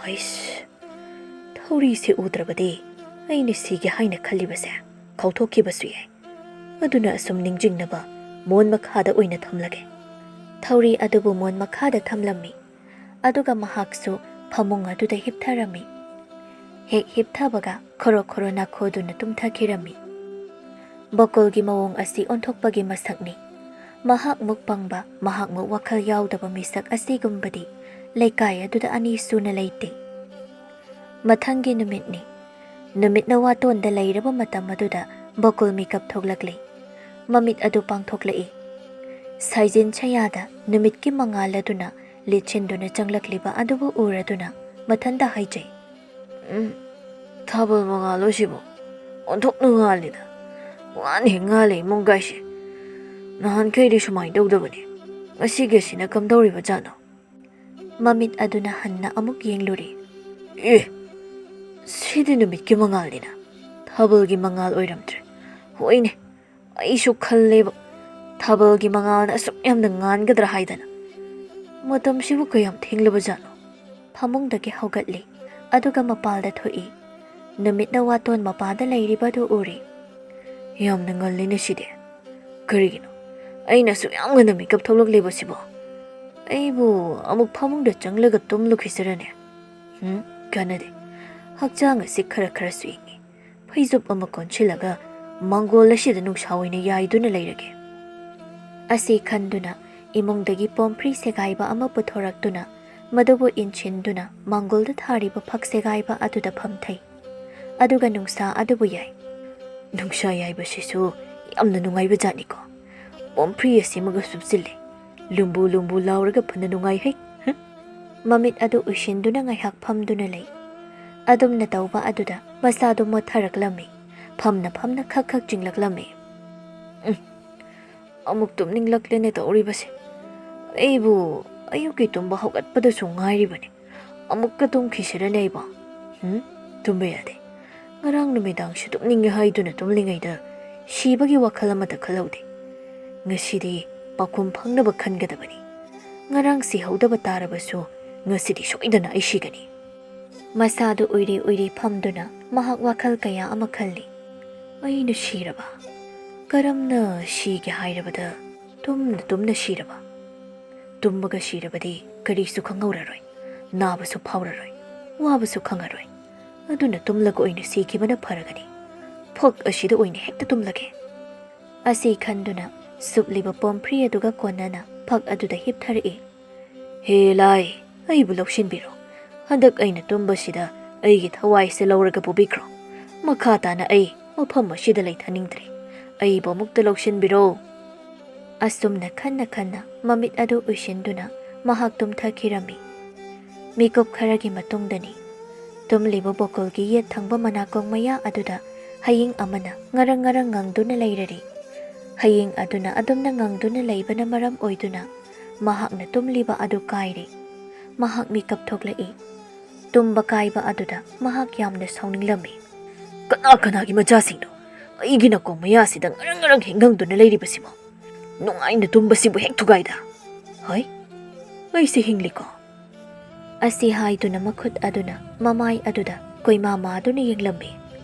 "ꯍꯩꯁ, ꯊꯧꯔꯤꯁꯦ ꯎꯗ꯭ꯔꯕꯗꯤ ꯑꯩꯅ ꯁꯤꯒꯦ ꯍꯥꯏꯅ ꯈꯜꯂꯤꯕꯁꯦ ꯀꯥꯎꯊꯣꯛꯈꯤꯕꯁꯨ ꯌꯥꯏ꯫ ꯑꯗꯨꯅ ꯑꯁꯨꯝ ꯅꯤꯡꯁꯤꯡꯅꯕ ꯃꯣꯟ ꯃꯈꯥꯗ ꯑꯣꯏꯅ ꯊꯝꯂꯒꯦ꯫" ꯊꯧꯔꯤ ꯑꯗꯨꯕꯨ ꯃꯣꯟ ꯃꯈꯥꯗ ꯊꯝꯂꯝꯃꯤ꯫ ꯑꯗꯨꯒ ꯃꯍꯥꯛꯁꯨ ꯐꯃꯨꯡ ꯑꯗꯨꯗ ꯍꯤꯞꯊꯔꯝꯃꯤ꯫ ꯍꯦꯛ ꯍꯤꯞꯊꯕꯒ ꯈꯣꯔꯣ ꯈꯣꯔꯣ ꯅꯥꯈꯣꯗꯨꯅ ꯇꯨꯝꯊꯈꯤꯔꯝꯃꯤ꯫ ꯕꯀꯨꯜꯒꯤ ꯃꯑꯣꯡ ꯑꯁꯤ ꯑꯣꯟꯊꯣꯛꯄꯒꯤ ꯃꯁꯛꯅꯤ꯫ ꯃꯍꯥꯛꯃꯨꯛ ꯄꯪꯕ, ꯃꯍꯥꯛꯃꯨꯛ ꯋꯥꯈꯜ ꯌꯥꯎꯗꯕ ꯃꯤꯁꯛ ꯑꯁꯤꯒꯨꯝꯕꯗꯤ ꯂꯩꯀꯥꯏ ꯑꯗꯨꯗ ꯑꯅꯤ ꯁꯨꯅ ꯂꯩꯇꯦ꯫ ꯃꯊꯪꯒꯤ ꯅꯨꯃꯤꯠꯅꯤ꯫ ꯅꯨꯃꯤꯠꯅ ꯋꯥꯇꯣꯟꯗ ꯂꯩꯔꯕ ꯃꯇꯝ ꯑꯗꯨꯗ ꯕꯀꯨꯜ ꯃꯤꯀꯞ ꯊꯣꯛꯂꯛꯂꯤ꯫ ꯃꯃꯤꯠ ꯑꯗꯨ ꯄꯥꯡꯊꯣꯛꯂꯛꯏ꯫ ꯁꯥꯏꯖꯤꯟ ꯁꯌꯥꯗ ꯅꯨꯃꯤꯠꯀꯤ ꯃꯉꯥꯜ ꯑꯗꯨꯅ ꯂꯤꯠꯁꯤꯟꯗꯨꯅ ꯆꯪꯂꯛꯂꯤꯕ ꯑꯗꯨꯕꯨ ꯎꯔꯗꯨꯅ ꯃꯊꯟꯇ ꯍꯥꯏꯖꯩ, "ꯎꯝ, ꯊꯥꯕꯜ ꯃꯉꯥꯜꯂꯣ ꯁꯤꯕꯣ? ꯑꯣꯟꯊꯣꯛꯅ ꯉꯥꯜꯂꯤꯗ꯫ ꯄꯨꯡꯉꯥꯟ ꯍꯦꯛ ꯉꯥꯜꯂꯦ ꯏꯃꯨꯡ ꯀꯥꯏꯁꯦ꯫ ꯅꯍꯥꯟꯈꯩꯗꯤ ꯁꯨꯃꯥꯏꯅ ꯇꯧꯗꯕꯅꯤ꯫ ꯉꯁꯤꯒꯤ ꯑꯁꯤꯅ ꯀꯝꯗꯧꯔꯤꯕ ꯖꯥꯠꯅꯣ?" ꯃꯃꯤꯠ ꯑꯗꯨꯅ ꯍꯟꯅ ꯑꯃꯨꯛ ꯌꯦꯡꯂꯨꯔꯦ꯫ "ꯑꯦ, ꯁꯤꯗꯤ ꯅꯨꯃꯤꯠꯀꯤ ꯃꯉꯥꯜꯅꯤꯅ, ꯊꯥꯕꯜꯒꯤ ꯃꯉꯥꯜ ꯑꯣꯏꯔꯝꯗ꯭ꯔꯦ꯫ ꯍꯣꯏꯅꯦ, ꯑꯩꯁꯨ ꯈꯜꯂꯦꯕ, ꯊꯥꯕꯜꯒꯤ ꯃꯉꯥꯜꯅ ꯑꯁꯨꯛ ꯌꯥꯝꯅ ꯉꯥꯟꯒꯗ꯭ꯔꯥ ꯍꯥꯏꯗꯅ꯫ ꯃꯇꯝꯁꯤꯕꯨ ꯀꯌꯥꯝ ꯊꯦꯡꯂꯕ ꯖꯥꯠꯅꯣ?" ꯐꯃꯨꯡꯗꯒꯤ ꯍꯧꯒꯠꯂꯤ, ꯑꯗꯨꯒ ꯃꯄꯥꯜꯗ ꯊꯣꯛꯏ꯫ ꯅꯨꯃꯤꯠꯅ ꯋꯥꯇꯣꯟ ꯃꯄꯥꯗ ꯂꯩꯔꯤꯕꯗꯨ ꯎꯔꯤ꯫ "ꯌꯥꯝꯅ ꯉꯜꯂꯤꯅꯦ ꯁꯤꯗꯤ꯫ ꯀꯔꯤꯒꯤꯅꯣ ꯑꯩꯅ ꯑꯁꯨꯛ ꯌꯥꯝ ꯉꯟꯅ ꯃꯤꯀꯞ ꯊꯣꯛꯂꯛꯂꯤꯕꯁꯤꯕꯣ? ꯑꯩꯕꯨ ꯑꯃꯨꯛ ꯐꯃꯨꯡꯗ ꯆꯪꯂꯒ ꯇꯨꯝꯂꯨꯈꯤꯁꯤꯔꯅꯦ? ꯎꯝ, ꯀꯥꯟꯅꯗꯦ꯫ ꯍꯛꯆꯥꯡ ꯑꯁꯤ ꯈꯔ ꯈꯔꯁꯨ ꯏꯪꯉꯤ꯫" ꯐꯩꯖꯨꯞ ꯑꯃ ꯀꯣꯟꯁꯤꯜꯂꯒ ꯃꯥꯡꯒꯣꯜ ꯑꯁꯤꯗ ꯅꯨꯡꯁꯥ ꯑꯣꯏꯅ ꯌꯥꯏꯗꯨꯅ ꯂꯩꯔꯒꯦ꯫ ꯑꯁꯤ ꯈꯟꯗꯨꯅ ꯏꯃꯨꯡꯗꯒꯤ ꯄꯣꯝꯐ꯭ꯔꯤ ꯁꯦꯒꯥꯏꯕ ꯑꯃ ꯄꯨꯊꯣꯔꯛꯇꯨꯅ ꯃꯗꯨꯕꯨ ꯏꯟꯁꯤꯟꯗꯨꯅ ꯃꯥꯡꯒꯣꯜꯗ ꯊꯥꯔꯤꯕ ꯐꯛ ꯁꯦꯒꯥꯏꯕ ꯑꯗꯨꯗ ꯐꯝꯊꯩ꯫ ꯑꯗꯨꯒ ꯅꯨꯡꯁꯥ ꯑꯗꯨꯕꯨ ꯌꯥꯏ꯫ "ꯅꯨꯡꯁꯥ ꯌꯥꯏꯕꯁꯤꯁꯨ ꯌꯥꯝꯅ ꯅꯨꯡꯉꯥꯏꯕ ꯖꯥꯠꯅꯤꯀꯣ꯫ ꯄꯣꯝꯐ꯭ꯔꯤ ꯑꯁꯤꯃꯒ ꯁꯨꯞꯆꯤꯜꯂꯦ꯫ ꯂꯨꯝꯕꯨ ꯂꯨꯝꯕꯨ ꯂꯥꯎꯔꯒ ꯐꯅ ꯅꯨꯡꯉꯥꯏꯍꯩ꯫ ꯍ?" ꯃꯃꯤꯠ ꯑꯗꯨ ꯎꯏꯁꯤꯟꯗꯨꯅ ꯉꯥꯏꯍꯥꯛ ꯐꯝꯗꯨꯅ ꯂꯩ꯫ ꯑꯗꯨꯝꯅ ꯇꯧꯕ ꯑꯗꯨꯗ ꯃꯁꯥꯗꯨ ꯃꯣꯠꯊꯔꯛꯂꯝꯃꯤ꯫ ꯐꯝꯅ ꯐꯝꯅ ꯈꯛ ꯈꯛ ꯆꯤꯡꯂꯛꯂꯝꯃꯤ꯫ "ꯎꯝ, ꯑꯃꯨꯛ ꯇꯨꯝꯅꯤꯡꯂꯛꯂꯦꯅꯦ ꯇꯧꯔꯤꯕꯁꯦ꯫ ꯑꯩꯕꯨ ꯑꯌꯨꯛꯀꯤ ꯇꯨꯝꯕ ꯍꯧꯒꯠꯄꯗꯁꯨ ꯉꯥꯏꯔꯤꯕꯅꯤ꯫ ꯑꯃꯨꯛꯀ ꯇꯨꯝꯈꯤꯁꯤꯔꯅꯦ ꯑꯩꯕꯣ? ꯎꯝ? ꯇꯨꯝꯕ ꯌꯥꯗꯦ꯫ ꯉꯔꯥꯡ ꯅꯨꯃꯤꯗꯥꯡꯁꯨ ꯇꯨꯝꯅꯤꯡꯉꯦ ꯍꯥꯏꯗꯨꯅ ꯇꯨꯝꯂꯤꯉꯩꯗ ꯁꯤꯕꯒꯤ ꯋꯥꯈꯜ ꯑꯃꯠꯇ ꯈꯜꯍꯧꯗꯦ꯫ ꯉꯁꯤꯗꯤ ꯄꯥꯎꯈꯨꯝ ꯐꯪꯅꯕ ꯈꯟꯒꯗꯕꯅꯤ꯫ ꯉꯔꯥꯡ ꯁꯤꯍꯧꯗꯕ ꯇꯥꯔꯕꯁꯨ ꯉꯁꯤꯗꯤ ꯁꯣꯏꯗꯅ ꯑꯩ ꯁꯤꯒꯅꯤ꯫" ꯃꯁꯥꯗꯨ ꯎꯏꯔꯤ ꯎꯏꯔꯤ ꯐꯝꯗꯨꯅ ꯃꯍꯥꯛ ꯋꯥꯈꯜ ꯀꯌꯥ ꯑꯃ ꯈꯜꯂꯤ꯫ "ꯑꯩꯅ ꯁꯤꯔꯕ? ꯀꯔꯝꯅ ꯁꯤꯒꯦ ꯍꯥꯏꯔꯕꯗ ꯇꯨꯝꯅ ꯇꯨꯝꯅ ꯁꯤꯔꯕ? ꯇꯨꯝꯃꯒ ꯁꯤꯔꯕꯗꯤ ꯀꯔꯤꯁꯨ ꯈꯪꯍꯧꯔꯔꯣꯏ, ꯅꯥꯕꯁꯨ ꯐꯥꯎꯔꯔꯣꯏ, ꯋꯥꯕꯁꯨ ꯈꯪꯉꯔꯣꯏ꯫ ꯑꯗꯨꯅ ꯇꯨꯝꯂꯒ ꯑꯣꯏꯅ ꯁꯤꯈꯤꯕꯅ ꯐꯔꯒꯅꯤ꯫ ꯐꯛ ꯑꯁꯤꯗ ꯑꯣꯏꯅ ꯍꯦꯛꯇ ꯇꯨꯝꯂꯒꯦ꯫" ꯑꯁꯤ ꯈꯟꯗꯨꯅ ꯁꯨꯞꯂꯤꯕ ꯄꯣꯝꯐ꯭ꯔꯤ ꯑꯗꯨꯒ ꯀꯣꯟꯅꯅ ꯐꯛ ꯑꯗꯨꯗ ꯍꯤꯞꯊꯔꯛꯏ꯫ "ꯍꯦ ꯂꯥꯏ, ꯑꯩꯕꯨ ꯂꯧꯁꯤꯟꯕꯤꯔꯣ꯫ ꯍꯟꯗꯛ ꯑꯩꯅ ꯇꯨꯝꯕꯁꯤꯗ ꯑꯩꯒꯤ ꯊꯋꯥꯏꯁꯦ ꯂꯧꯔꯒ ꯄꯨꯕꯤꯈ꯭ꯔꯣ꯫ ꯃꯈꯥ ꯇꯥꯅ ꯑꯩ ꯃꯐꯝ ꯑꯁꯤꯗ ꯂꯩꯊꯅꯤꯡꯗ꯭ꯔꯦ꯫ ꯑꯩꯕꯨ ꯑꯃꯨꯛꯇ ꯂꯧꯁꯤꯟꯕꯤꯔꯣ꯫" ꯑꯁꯨꯝꯅ ꯈꯟꯅ ꯈꯟꯅ ꯃꯃꯤꯠ ꯑꯗꯨ ꯎꯏꯁꯤꯟꯗꯨꯅ ꯃꯍꯥꯛ ꯇꯨꯝꯊꯈꯤꯔꯝꯃꯤ꯫ ꯃꯤꯀꯨꯞ ꯈꯔꯒꯤ ꯃꯇꯨꯡꯗꯅꯤ꯫ ꯇꯨꯝꯂꯤꯕ ꯕꯣꯀꯨꯜꯒꯤ ꯌꯦꯠ ꯊꯪꯕ ꯃꯅꯥꯀꯣꯡ ꯃꯌꯥ ꯑꯗꯨꯗ ꯍꯌꯤꯡ ꯑꯃꯅ ꯉꯔꯪ ꯉꯔꯪ ꯉꯪꯗꯨꯅ ꯂꯩꯔꯔꯤ꯫ ꯍꯌꯤꯡ ꯑꯗꯨꯅ ꯑꯗꯨꯝꯅ ꯉꯪꯗꯨꯅ ꯂꯩꯕꯅ ꯃꯔꯝ ꯑꯣꯏꯗꯨꯅ ꯃꯍꯥꯛꯅ ꯇꯨꯝꯂꯤꯕ ꯑꯗꯨ ꯀꯥꯏꯔꯦ꯫ ꯃꯍꯥꯛ ꯃꯤꯀꯞ ꯊꯣꯛꯂꯛꯏ꯫ ꯇꯨꯝꯕ ꯀꯥꯏꯕ ꯑꯗꯨꯗ ꯃꯍꯥꯛ ꯌꯥꯝꯅ ꯁꯥꯎꯅꯤꯡꯂꯝꯃꯤ꯫ "ꯀꯅꯥ ꯀꯅꯥꯒꯤ ꯃꯆꯥꯁꯤꯡꯅꯣ ꯑꯩꯒꯤ ꯅꯥꯀꯣꯡ ꯃꯌꯥꯁꯤꯗ ꯉꯔꯪ ꯉꯔꯪ ꯍꯦꯛ ꯉꯪꯗꯨꯅ ꯂꯩꯔꯤꯕꯁꯤꯕꯣ? ꯅꯨꯡꯉꯥꯏꯅ ꯇꯨꯝꯕꯁꯤꯕꯨ ꯍꯦꯛ ꯊꯨꯒꯥꯏꯗ꯫ ꯍꯣꯏ, ꯑꯩꯁꯦ ꯍꯤꯡꯂꯤꯀꯣ?" ꯑꯁꯤ ꯍꯥꯏꯗꯨꯅ ꯃꯈꯨꯠ ꯑꯗꯨꯅ ꯃꯃꯥꯏ ꯑꯗꯨꯗ ꯀꯣꯏꯃꯥ ꯃꯥꯗꯨꯅ ꯌꯦꯡꯂꯝꯃꯤ꯫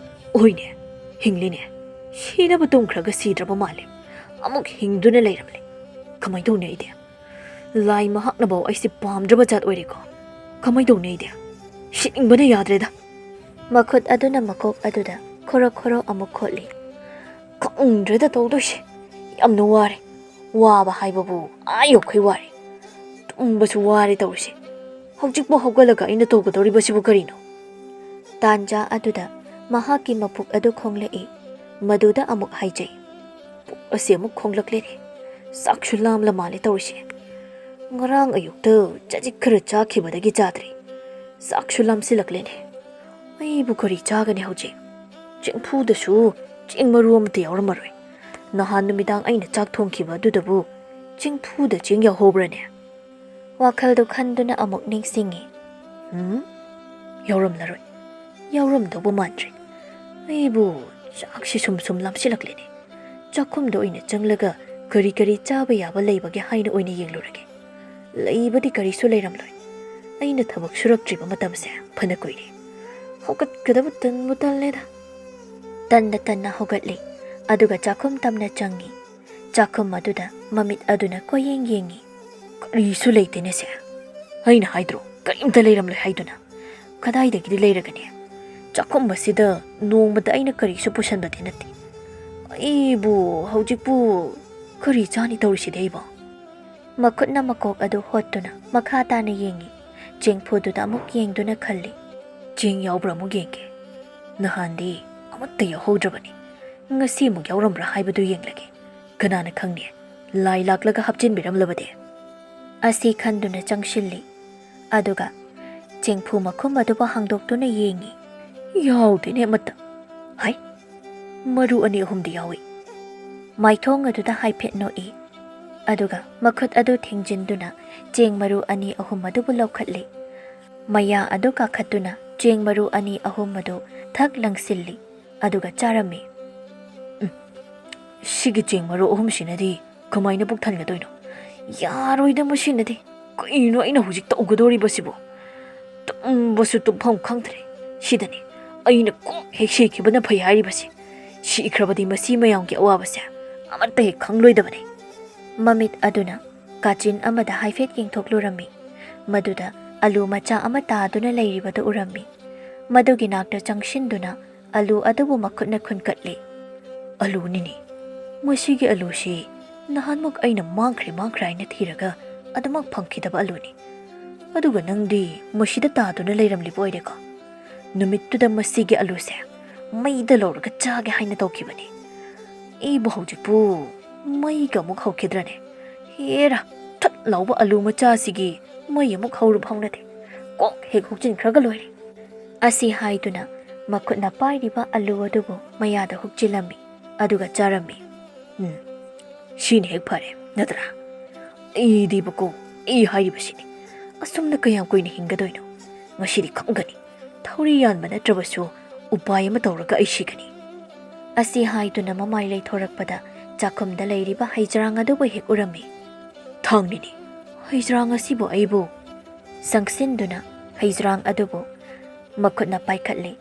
"ꯍꯣꯏꯅꯦ, ꯍꯤꯡꯂꯤꯅꯦ꯫ ꯁꯤꯅꯕ ꯇꯨꯝꯈ꯭ꯔꯒ ꯁꯤꯗ꯭ꯔꯕ ꯃꯥꯜꯂꯦ꯫ ꯑꯃꯨꯛ ꯍꯤꯡꯗꯨꯅ ꯂꯩꯔꯝꯂꯦ꯫ ꯀꯃꯥꯏ ꯇꯧꯅꯤ ꯑꯩꯗꯤ? ꯂꯥꯏ ꯃꯍꯥꯛꯅꯐꯥꯎ ꯑꯩꯁꯦ ꯄꯥꯝꯗ꯭ꯔꯕ ꯖꯥꯠ ꯑꯣꯏꯔꯦꯀꯣ꯫ ꯀꯃꯥꯏ ꯇꯧꯅꯤ ꯑꯩꯗꯤ? ꯁꯤꯅꯤꯡꯕꯅ ꯌꯥꯗ꯭ꯔꯦꯗ꯫" ꯃꯈꯨꯠ ꯑꯗꯨꯅ ꯃꯀꯣꯛ ꯑꯗꯨꯗ ꯈꯣꯔꯣ ꯈꯣꯔꯣ ꯑꯃꯨꯛ ꯈꯣꯠꯂꯤ꯫ "ꯈꯪꯗ꯭ꯔꯦꯗ ꯇꯧꯗꯣꯏꯁꯦ꯫ ꯌꯥꯝꯅ ꯋꯥꯔꯦ꯫ ꯋꯥꯕ ꯍꯥꯏꯕꯕꯨ ꯑꯥ ꯌꯧꯈꯩ ꯋꯥꯔꯦ꯫ ꯇꯨꯝꯕꯁꯨ ꯋꯥꯔꯦ ꯇꯧꯔꯤꯁꯦ꯫ ꯍꯧꯖꯤꯛꯄꯨ ꯍꯧꯒꯠꯂꯒ ꯑꯩꯅ ꯇꯧꯒꯗꯧꯔꯤꯕꯁꯤꯕꯨ ꯀꯔꯤꯅꯣ? ꯇꯥꯟꯖꯥ ꯑꯗꯨꯗ ꯃꯍꯥꯛꯀꯤ ꯃꯄꯨꯛ ꯑꯗꯨ ꯈꯣꯡꯂꯛꯏ꯫ ꯃꯗꯨꯗ ꯑꯃꯨꯛ ꯍꯥꯏꯖꯩ, "ꯄꯨꯛ ꯑꯁꯤ ꯑꯃꯨꯛ ꯈꯣꯡꯂꯛꯂꯦꯅꯦ꯫ ꯆꯥꯛꯁꯨ ꯂꯥꯝꯂ ꯃꯥꯜꯂꯦ ꯇꯧꯔꯤꯁꯦ꯫ ꯉꯔꯥꯡ ꯑꯌꯨꯛꯇ ꯆꯖꯤꯛ ꯈꯔ ꯆꯥꯈꯤꯕꯗꯒꯤ ꯆꯥꯗ꯭ꯔꯤ꯫ ꯆꯥꯛꯁꯨ ꯂꯥꯝꯁꯤꯜꯂꯛꯂꯦꯅꯦ꯫ ꯑꯩꯕꯨ ꯀꯔꯤ ꯆꯥꯒꯅꯤ ꯍꯧꯖꯤꯛ? ꯆꯦꯡꯐꯨꯗꯁꯨ ꯆꯦꯡ ꯃꯔꯨ ꯑꯃꯠꯇ ꯌꯥꯎꯔꯝꯃꯔꯣꯏ꯫ ꯅꯍꯥꯟ ꯅꯨꯃꯤꯗꯥꯡ ꯑꯩꯅ ꯆꯥꯛ ꯊꯣꯡꯈꯤꯕ ꯑꯗꯨꯗꯕꯨ ꯆꯦꯡꯐꯨꯗ ꯆꯦꯡ ꯌꯥꯎꯍꯧꯕ꯭ꯔꯅꯦ?" ꯋꯥꯈꯜꯗꯨ ꯈꯟꯗꯨꯅ ꯑꯃꯨꯛ ꯅꯤꯡꯁꯤꯡꯉꯤ꯫ "ꯎꯝ? ꯌꯥꯎꯔꯝꯂꯔꯣꯏ꯫ ꯌꯥꯎꯔꯝꯗꯧꯕ ꯃꯥꯟꯗ꯭ꯔꯦ꯫ ꯑꯩꯕꯨ ꯆꯥꯛꯁꯤ ꯁꯨꯝ ꯁꯨꯝ ꯂꯥꯝꯁꯤꯜꯂꯛꯂꯦꯅꯦ꯫ ꯆꯥꯛꯈꯨꯝꯗ ꯑꯣꯏꯅ ꯆꯪꯂꯒ ꯀꯔꯤ ꯀꯔꯤ ꯆꯥꯕ ꯌꯥꯕ ꯂꯩꯕꯒꯦ ꯍꯥꯏꯅ ꯑꯣꯏꯅ ꯌꯦꯡꯂꯨꯔꯒꯦ꯫ ꯂꯩꯕꯗꯤ ꯀꯔꯤꯁꯨ ꯂꯩꯔꯝꯂꯣꯏ꯫ ꯑꯩꯅ ꯊꯕꯛ ꯁꯨꯔꯛꯇ꯭ꯔꯤꯕ ꯃꯇꯝꯁꯦ ꯐꯅ ꯀꯨꯏꯔꯦ꯫ ꯍꯧꯒꯠꯀꯗꯕ ꯇꯟꯕꯨ ꯇꯜꯂꯦꯗ꯫" ꯇꯟꯅ ꯇꯟꯅ ꯍꯧꯒꯠꯂꯤ꯫ ꯑꯗꯨꯒ ꯆꯥꯛꯈꯨꯝ ꯇꯝꯅ ꯆꯪꯉꯤ꯫ ꯆꯥꯛꯈꯨꯝ ꯑꯗꯨꯗ ꯃꯃꯤꯠ ꯑꯗꯨꯅ ꯀꯣꯏꯌꯦꯡ ꯌꯦꯡꯉꯤ꯫ "ꯀꯔꯤꯁꯨ ꯂꯩꯇꯦꯅꯦ ꯁꯦ꯫ ꯑꯩꯅ ꯍꯥꯏꯗ꯭ꯔꯣ, ꯀꯔꯤꯝꯇ ꯂꯩꯔꯝꯂꯣꯏ ꯍꯥꯏꯗꯨꯅ꯫ ꯀꯗꯥꯏꯗꯒꯤꯗꯤ ꯂꯩꯔꯒꯅꯤ? ꯆꯥꯛꯈꯨꯝ ꯑꯁꯤꯗ ꯅꯣꯡꯃꯗ ꯑꯩꯅ ꯀꯔꯤꯁꯨ ꯄꯨꯁꯟꯕꯗꯤ ꯅꯠꯇꯦ꯫ ꯑꯩꯕꯨ ꯍꯧꯖꯤꯛꯄꯨ ꯀꯔꯤ ꯆꯥꯅꯤ ꯇꯧꯔꯤꯁꯤꯗꯤ ꯑꯩꯕꯣ?" ꯃꯈꯨꯠꯅ ꯃꯀꯣꯛ ꯑꯗꯨ ꯍꯣꯠꯇꯨꯅ ꯃꯈꯥ ꯇꯥꯅ ꯌꯦꯡꯉꯤ꯫ ꯆꯦꯡꯐꯨꯗꯨꯗ ꯑꯃꯨꯛ ꯌꯦꯡꯗꯨꯅ ꯈꯜꯂꯤ꯫ "ꯆꯦꯡ ꯌꯥꯎꯕ꯭ꯔꯥ ꯑꯃꯨꯛ ꯌꯦꯡꯒꯦ꯫ ꯅꯍꯥꯟꯗꯤ ꯑꯃꯠꯇ ꯌꯥꯎꯍꯧꯗ꯭ꯔꯕꯅꯤ꯫ ꯉꯁꯤ ꯑꯃꯨꯛ ꯌꯥꯎꯔꯝꯕ꯭ꯔꯥ ꯍꯥꯏꯕꯗꯨ ꯌꯦꯡꯂꯒꯦ꯫ ꯀꯅꯥꯅ ꯈꯪꯅꯤ, ꯂꯥꯏ ꯂꯥꯛꯂꯒ ꯍꯥꯞꯆꯤꯟꯕꯤꯔꯝꯂꯕꯗꯤ?" ꯑꯁꯤ ꯈꯟꯗꯨꯅ ꯆꯪꯁꯤꯜꯂꯤ꯫ ꯑꯗꯨꯒ ꯆꯦꯡꯐꯨ ꯃꯈꯨꯝ ꯑꯗꯨꯕꯨ ꯍꯥꯡꯗꯣꯛꯇꯨꯅ ꯌꯦꯡꯉꯤ꯫ ꯌꯥꯎꯗꯦꯅꯦ ꯑꯃꯠꯇ꯫ ꯍꯥꯏ, ꯃꯔꯨ ꯑꯅꯤ ꯑꯍꯨꯝꯗꯤ ꯌꯥꯎꯏ꯫ ꯃꯥꯏꯊꯣꯡ ꯑꯗꯨꯗ ꯍꯥꯏꯐꯦꯠ ꯅꯣꯛꯏ꯫ ꯑꯗꯨꯒ ꯃꯈꯨꯠ ꯑꯗꯨ ꯊꯤꯡꯖꯤꯟꯗꯨꯅ ꯆꯦꯡ ꯃꯔꯨ ꯑꯅꯤ ꯑꯍꯨꯝ ꯑꯗꯨꯕꯨ ꯂꯧꯈꯠꯂꯤ꯫ ꯃꯌꯥ ꯑꯗꯨ ꯀꯥꯈꯠꯇꯨꯅ ꯆꯦꯡ ꯃꯔꯨ ꯑꯅꯤ ꯑꯍꯨꯝ ꯑꯗꯨ ꯊꯛ ꯂꯪꯁꯤꯜꯂꯤ꯫ ꯑꯗꯨꯒ ꯆꯥꯔꯝꯃꯤ꯫ "ꯎꯝ, ꯁꯤꯒꯤ ꯆꯦꯡ ꯃꯔꯨ ꯑꯍꯨꯝꯁꯤꯅꯗꯤ ꯀꯃꯥꯏꯅ ꯄꯨꯛ ꯊꯟꯒꯗꯣꯏꯅꯣ? ꯌꯥꯔꯣꯏꯗ ꯃꯁꯤꯅꯗꯤ꯫ ꯀꯩꯅꯣ ꯑꯩꯅ ꯍꯧꯖꯤꯛ ꯇꯧꯒꯗꯧꯔꯤꯕꯁꯤꯕꯨ? ꯇꯨꯝꯕꯁꯨ ꯇꯨꯝꯐꯝ ꯈꯪꯗ꯭ꯔꯦ꯫ ꯁꯤꯗꯅꯤ ꯑꯩꯅ ꯀꯣꯛ ꯍꯦꯛ ꯁꯤꯈꯤꯕꯅ ꯐꯩ ꯍꯥꯏꯔꯤꯕꯁꯦ꯫ ꯁꯤꯈ꯭ꯔꯕꯗꯤ ꯃꯁꯤ ꯃꯌꯥꯝꯒꯤ ꯑꯋꯥꯕꯁꯦ ꯑꯃꯠꯇ ꯍꯦꯛ ꯈꯪꯂꯣꯏꯗꯕꯅꯤ꯫" ꯃꯃꯤꯠ ꯑꯗꯨꯅ ꯀꯥꯆꯤꯟ ꯑꯃꯗ ꯍꯥꯏꯐꯦꯠ ꯌꯦꯡꯊꯣꯛꯂꯨꯔꯝꯃꯤ꯫ ꯃꯗꯨꯗ ꯑꯂꯨ ꯃꯆꯥ ꯑꯃ ꯇꯥꯗꯨꯅ ꯂꯩꯔꯤꯕꯗꯨ ꯎꯔꯝꯃꯤ꯫ ꯃꯗꯨꯒꯤ ꯅꯥꯛꯇ ꯆꯪꯁꯤꯟꯗꯨꯅ ꯑꯂꯨ ꯑꯗꯨꯕꯨ ꯃꯈꯨꯠꯅ ꯈꯨꯟꯀꯠꯂꯤ꯫ "ꯑꯂꯨꯅꯤꯅꯦ꯫ ꯃꯁꯤꯒꯤ ꯑꯂꯨꯁꯤ ꯅꯍꯥꯟꯃꯨꯛ ꯑꯩꯅ ꯃꯥꯡꯈ꯭ꯔꯦ ꯃꯥꯡꯈ꯭ꯔꯦ ꯍꯥꯏꯅ ꯊꯤꯔꯒ ꯑꯗꯨꯃꯛ ꯐꯪꯈꯤꯗꯕ ꯑꯂꯨꯅꯤ꯫ ꯑꯗꯨꯒ ꯅꯪꯗꯤ ꯃꯁꯤꯗ ꯇꯥꯗꯨꯅ ꯂꯩꯔꯝꯂꯤꯕ ꯑꯣꯏꯔꯦꯀꯣ? ꯅꯨꯃꯤꯠꯇꯨꯗ ꯃꯁꯤꯒꯤ ꯑꯂꯨꯁꯦ ꯃꯩꯗ ꯂꯧꯔꯒ ꯆꯥꯒꯦ ꯍꯥꯏꯅ ꯇꯧꯈꯤꯕꯅꯤ꯫ ꯑꯩꯕꯨ ꯍꯧꯖꯤꯛꯄꯨ ꯃꯩꯒ ꯑꯃꯨꯛ ꯍꯧꯈꯤꯗ꯭ꯔꯅꯦ? ꯍꯦꯔꯥ, ꯊꯨꯠ ꯂꯥꯎꯕ ꯑꯂꯨ ꯃꯆꯥꯁꯤꯒꯤ ꯃꯩ ꯑꯃꯨꯛ ꯍꯧꯔꯨꯕ ꯍꯧꯅꯗꯦ꯫ ꯀꯣꯛ ꯍꯦꯛ ꯍꯨꯛꯆꯤꯟꯈ꯭ꯔꯒ ꯂꯣꯏꯔꯦ꯫ ꯑꯁꯤ ꯍꯥꯏꯗꯨꯅ ꯃꯈꯨꯠꯅ ꯄꯥꯏꯔꯤꯕ ꯑꯂꯨ ꯑꯗꯨꯕꯨ ꯃꯌꯥꯗ ꯍꯨꯛꯆꯤꯜꯂꯝꯃꯤ꯫ ꯑꯗꯨꯒ ꯆꯥꯔꯝꯃꯤ꯫ ꯎꯝ, ꯁꯤꯅ ꯍꯦꯛ ꯐꯔꯦ, ꯅꯠꯇ꯭ꯔꯥ? ꯑꯩꯗꯤꯕꯀꯣ, ꯑꯩ ꯍꯥꯏꯔꯤꯕꯁꯤꯅꯤ, ꯑꯁꯨꯝꯅ ꯀꯌꯥꯝ ꯀꯨꯏꯅ ꯍꯤꯡꯒꯗꯣꯏꯅꯣ? ꯉꯁꯤꯗꯤ ꯈꯪꯒꯅꯤ꯫ ꯊꯧꯔꯤ ꯌꯥꯟꯕ ꯅꯠꯇ꯭ꯔꯕꯁꯨ ꯎꯄꯥꯏ ꯑꯃ ꯇꯧꯔꯒ ꯑꯩ ꯁꯤꯒꯅꯤ꯫ ꯑꯁꯤ ꯍꯥꯏꯗꯨꯅ ꯃꯃꯥꯏ ꯂꯩꯊꯣꯔꯛꯄꯗ ꯆꯥꯛꯈꯨꯝꯗ ꯂꯩꯔꯤꯕ ꯍꯩꯖ꯭ꯔꯥꯡ ꯑꯗꯨꯕꯨ ꯍꯦꯛ ꯎꯔꯝꯃꯤ꯫ ꯊꯥꯡꯅꯤꯅꯦ, ꯍꯩꯖ꯭ꯔꯥꯡ ꯑꯁꯤꯕꯨ ꯑꯩꯕꯨ ꯆꯪꯁꯤꯟꯗꯨꯅ ꯍꯩꯖ꯭ꯔꯥꯡ ꯑꯗꯨꯕꯨ ꯃꯈꯨꯠꯅ ꯄꯥꯏꯈꯠꯂꯤ꯫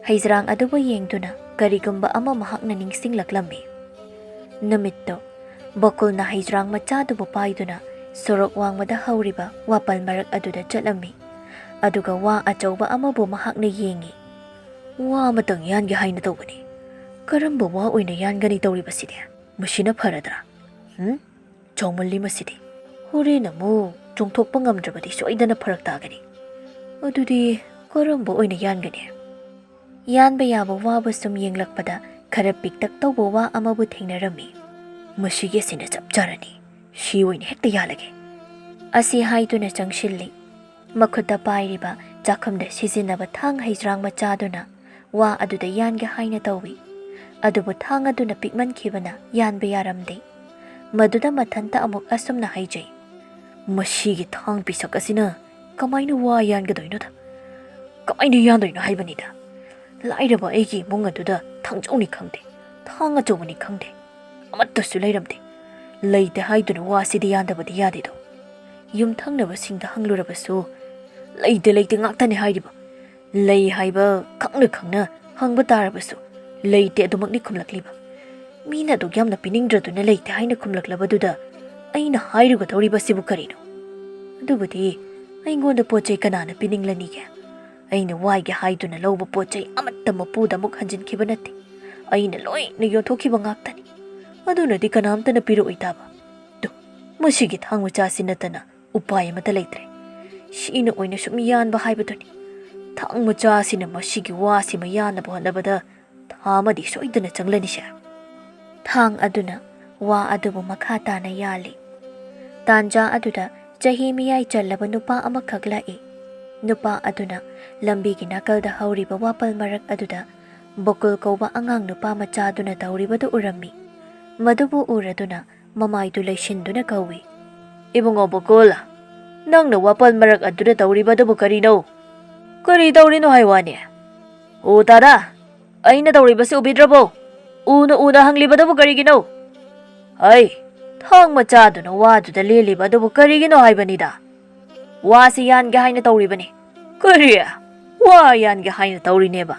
ꯍꯩꯖ꯭ꯔꯥꯡ ꯑꯗꯨꯕꯨ ꯌꯦꯡꯗꯨꯅ ꯀꯔꯤꯒꯨꯝꯕ ꯑꯃ ꯃꯍꯥꯛꯅ ꯅꯤꯡꯁꯤꯡꯂꯛꯂꯝꯃꯤ꯫ ꯅꯨꯃꯤꯠꯇꯨ ꯕꯀꯨꯜꯅ ꯍꯩꯖ꯭ꯔꯥꯡ ꯃꯆꯥꯗꯨꯕꯨ ꯄꯥꯏꯗꯨꯅ ꯁꯣꯔꯣꯛ ꯋꯥꯡꯃꯗ ꯍꯧꯔꯤꯕ ꯋꯥꯄꯜ ꯃꯔꯛ ꯑꯗꯨꯗ ꯆꯠꯂꯝꯃꯤ꯫ ꯑꯗꯨꯒ ꯋꯥ ꯑꯆꯧꯕ ꯑꯃꯕꯨ ꯃꯍꯥꯛꯅ ꯌꯦꯡꯉꯤ꯫ ꯋꯥ ꯑꯃꯇꯪ ꯌꯥꯟꯒꯦ ꯍꯥꯏꯅ ꯇꯧꯕꯅꯤ꯫ ꯀꯔꯝꯕ ꯋꯥ ꯑꯣꯏꯅ ꯌꯥꯟꯒꯅꯤ ꯇꯧꯔꯤꯕꯁꯤꯗꯤ? ꯃꯁꯤꯅ ꯐꯔꯗ꯭ꯔꯥ? ꯍꯨꯝ? ꯆꯥꯎꯃꯜꯂꯤ ꯃꯁꯤꯗꯤ꯫ ꯍꯣꯔꯦꯟ ꯑꯃꯨꯛ ꯆꯣꯡꯊꯣꯛꯄ ꯉꯝꯗ꯭ꯔꯕꯗꯤ ꯁꯣꯏꯗꯅ ꯐꯔꯛ ꯇꯥꯒꯅꯤ꯫ ꯑꯗꯨꯗꯤ ꯀꯔꯝꯕ ꯑꯣꯏꯅ ꯌꯥꯟꯒꯅꯤ? ꯌꯥꯟꯕ ꯌꯥꯕ ꯋꯥꯕꯨ ꯁꯨꯝ ꯌꯦꯡꯂꯛꯄꯗ ꯈꯔ ꯄꯤꯛꯇꯛ ꯇꯧꯕ ꯋꯥ ꯑꯃꯕꯨ ꯊꯦꯡꯅꯔꯝꯃꯤ꯫ ꯃꯁꯤꯒꯤ ꯑꯁꯤꯅ ꯆꯞ ꯆꯥꯔꯅꯤ꯫ ꯁꯤ ꯑꯣꯏꯅ ꯍꯦꯛꯇ ꯌꯥꯜꯂꯒꯦ꯫ ꯑꯁꯤ ꯍꯥꯏꯗꯨꯅ ꯆꯪꯁꯤꯜꯂꯤ꯫ ꯃꯈꯨꯠꯇ ꯄꯥꯏꯔꯤꯕ ꯆꯥꯛꯈꯨꯝꯗ ꯁꯤꯖꯤꯟꯅꯕ ꯊꯥꯡ ꯍꯩꯖ꯭ꯔꯥꯡ ꯃꯆꯥꯗꯨꯅ ꯋꯥ ꯑꯗꯨꯗ ꯌꯥꯟꯒꯦ ꯍꯥꯏꯅ ꯇꯧꯏ꯫ ꯑꯗꯨꯕꯨ ꯊꯥꯡ ꯑꯗꯨꯅ ꯄꯤꯛꯃꯟꯈꯤꯕꯅ ꯌꯥꯟꯕ ꯌꯥꯔꯝꯗꯦ꯫ ꯃꯗꯨꯗ ꯃꯊꯟꯇ ꯑꯃꯨꯛ ꯑꯁꯨꯝꯅ ꯍꯥꯏꯖꯩ, "ꯃꯁꯤꯒꯤ ꯊꯥꯡ ꯄꯤꯁꯛ ꯑꯁꯤꯅ ꯀꯃꯥꯏꯅ ꯋꯥ ꯌꯥꯟꯒꯗꯣꯏꯅꯣꯗ? ꯀꯃꯥꯏꯅ ꯌꯥꯟꯗꯣꯏꯅꯣ ꯍꯥꯏꯕꯅꯤꯗ? ꯂꯥꯏꯔꯕ ꯑꯩꯒꯤ ꯏꯃꯨꯡ ꯑꯗꯨꯗ ꯊꯥꯡꯖꯧꯅꯤ ꯈꯪꯗꯦ, ꯊꯥꯡ ꯑꯆꯧꯕꯅꯤ ꯈꯪꯗꯦ, ꯑꯃꯠꯇꯁꯨ ꯂꯩꯔꯝꯗꯦ꯫ ꯂꯩꯇꯦ ꯍꯥꯏꯗꯨꯅ ꯋꯥꯁꯤꯗꯤ ꯌꯥꯟꯗꯕꯗꯤ ꯌꯥꯗꯦꯗꯣ꯫" ꯌꯨꯝꯊꯪꯅꯕꯁꯤꯡꯗ ꯍꯪꯂꯨꯔꯕꯁꯨ, "ꯂꯩꯇꯦ, ꯂꯩꯇꯦ" ꯉꯥꯛꯇꯅꯤ ꯍꯥꯏꯔꯤꯕ꯫ ꯂꯩ ꯍꯥꯏꯕ ꯈꯪꯅ ꯈꯪꯅ ꯍꯪꯕ ꯇꯥꯔꯕꯁꯨ, "ꯂꯩꯇꯦ" ꯑꯗꯨꯃꯛꯅꯤ ꯈꯨꯝꯂꯛꯂꯤꯕ꯫ ꯃꯤꯅ ꯑꯗꯨꯛ ꯌꯥꯝꯅ ꯄꯤꯅꯤꯡꯗ꯭ꯔꯗꯨꯅ ꯂꯩꯇꯦ ꯍꯥꯏꯅ ꯈꯨꯝꯂꯛꯂꯕꯗꯨꯗ ꯑꯩꯅ ꯍꯥꯏꯔꯨꯒꯗꯧꯔꯤꯕꯁꯤꯕꯨ ꯀꯔꯤꯅꯣ? ꯑꯗꯨꯕꯨꯗꯤ ꯑꯩꯉꯣꯟꯗ ꯄꯣꯠ ꯆꯩ ꯀꯅꯥꯅ ꯄꯤꯅꯤꯡꯂꯅꯤꯒꯦ? ꯑꯩꯅ ꯋꯥꯏꯒꯦ ꯍꯥꯏꯗꯨꯅ ꯂꯧꯕ ꯄꯣꯠ ꯆꯩ ꯑꯃꯠꯇ ꯃꯄꯨꯗ ꯑꯃꯨꯛ ꯍꯟꯖꯤꯟꯈꯤꯕ ꯅꯠꯇꯦ꯫ ꯑꯩꯅ ꯂꯣꯏꯅ ꯌꯣꯟꯊꯣꯛꯈꯤꯕ ꯉꯥꯛꯇꯅꯤ꯫ ꯑꯗꯨꯅꯗꯤ ꯀꯅꯥꯝꯇꯅ ꯄꯤꯔꯛꯑꯣꯏ ꯇꯥꯕ꯫ ꯇꯨ, ꯃꯁꯤꯒꯤ ꯊꯥꯡ ꯃꯆꯥꯁꯤ ꯅꯠꯇꯅ ꯎꯄꯥꯏ ꯑꯃꯠꯇ ꯂꯩꯇ꯭ꯔꯦ꯫ ꯁꯤꯅ ꯑꯣꯏꯅ ꯁꯨꯝ ꯌꯥꯟꯕ ꯍꯥꯏꯕꯗꯨꯅꯤ꯫ ꯊꯥꯡ ꯃꯆꯥꯁꯤꯅ ꯃꯁꯤꯒꯤ ꯋꯥꯁꯤꯃ ꯌꯥꯟꯅꯕ ꯍꯣꯠꯅꯕꯗ ꯊꯥ ꯑꯃꯗꯤ ꯁꯣꯏꯗꯅ ꯆꯪꯂꯅꯤꯁꯦ꯫ ꯊꯥꯡ ꯑꯗꯨꯅ ꯋꯥ ꯑꯗꯨꯕꯨ ꯃꯈꯥ ꯇꯥꯅ ꯌꯥꯜꯂꯤ꯫ ꯇꯥꯟꯖꯥ ꯑꯗꯨꯗ ꯆꯍꯤ ꯃꯤꯌꯥꯏ ꯆꯜꯂꯕ ꯅꯨꯄꯥ ꯑꯃꯈꯛ ꯂꯥꯛꯏ꯫ ꯅꯨꯄꯥ ꯑꯗꯨꯅ ꯂꯝꯕꯤꯒꯤ ꯅꯥꯀꯜꯗ ꯍꯧꯔꯤꯕ ꯋꯥꯄꯜ ꯃꯔꯛ ꯑꯗꯨꯗ ꯕꯀꯨꯜ ꯀꯧꯕ ꯑꯉꯥꯡ ꯅꯨꯄꯥ ꯃꯆꯥꯗꯨꯅ ꯇꯧꯔꯤꯕꯗꯨ ꯎꯔꯝꯃꯤ꯫ ꯃꯗꯨꯕꯨ ꯎꯔꯗꯨꯅ ꯃꯃꯥꯏꯗꯨ ꯂꯩꯁꯤꯟꯗꯨꯅ ꯀꯧꯏ, "ꯏꯕꯨꯡꯉꯣ ꯕꯀꯨꯜ, ꯅꯪꯅ ꯋꯥꯄꯜ ꯃꯔꯛ ꯑꯗꯨꯗ ꯇꯧꯔꯤꯕꯗꯨꯕꯨ ꯀꯔꯤꯅꯣ?" "ꯀꯔꯤ ꯇꯧꯔꯤꯅꯣ ꯍꯥꯏ ꯋꯥꯅꯦ? ꯑꯣ ꯇꯥꯗꯥ, ꯑꯩꯅ ꯇꯧꯔꯤꯕꯁꯤ ꯎꯕꯤꯗ꯭ꯔꯕꯣ? ꯎꯅ ꯎꯅ ꯍꯪꯂꯤꯕꯗꯨꯕꯨ ꯀꯔꯤꯒꯤꯅꯣ? ꯍꯩ, ꯊꯥꯡ ꯃꯆꯥꯗꯨꯅ ꯋꯥꯗꯨꯗ ꯂꯦꯜꯂꯤꯕ ꯑꯗꯨꯕꯨ ꯀꯔꯤꯒꯤꯅꯣ ꯍꯥꯏꯕꯅꯤꯗ꯫ ꯋꯥꯁꯤ ꯌꯥꯟꯒꯦ ꯍꯥꯏꯅ ꯇꯧꯔꯤꯕꯅꯤ꯫" "ꯀꯔꯤ? ꯋꯥ ꯌꯥꯟꯒꯦ ꯍꯥꯏꯅ ꯇꯧꯔꯤꯅꯦꯕ?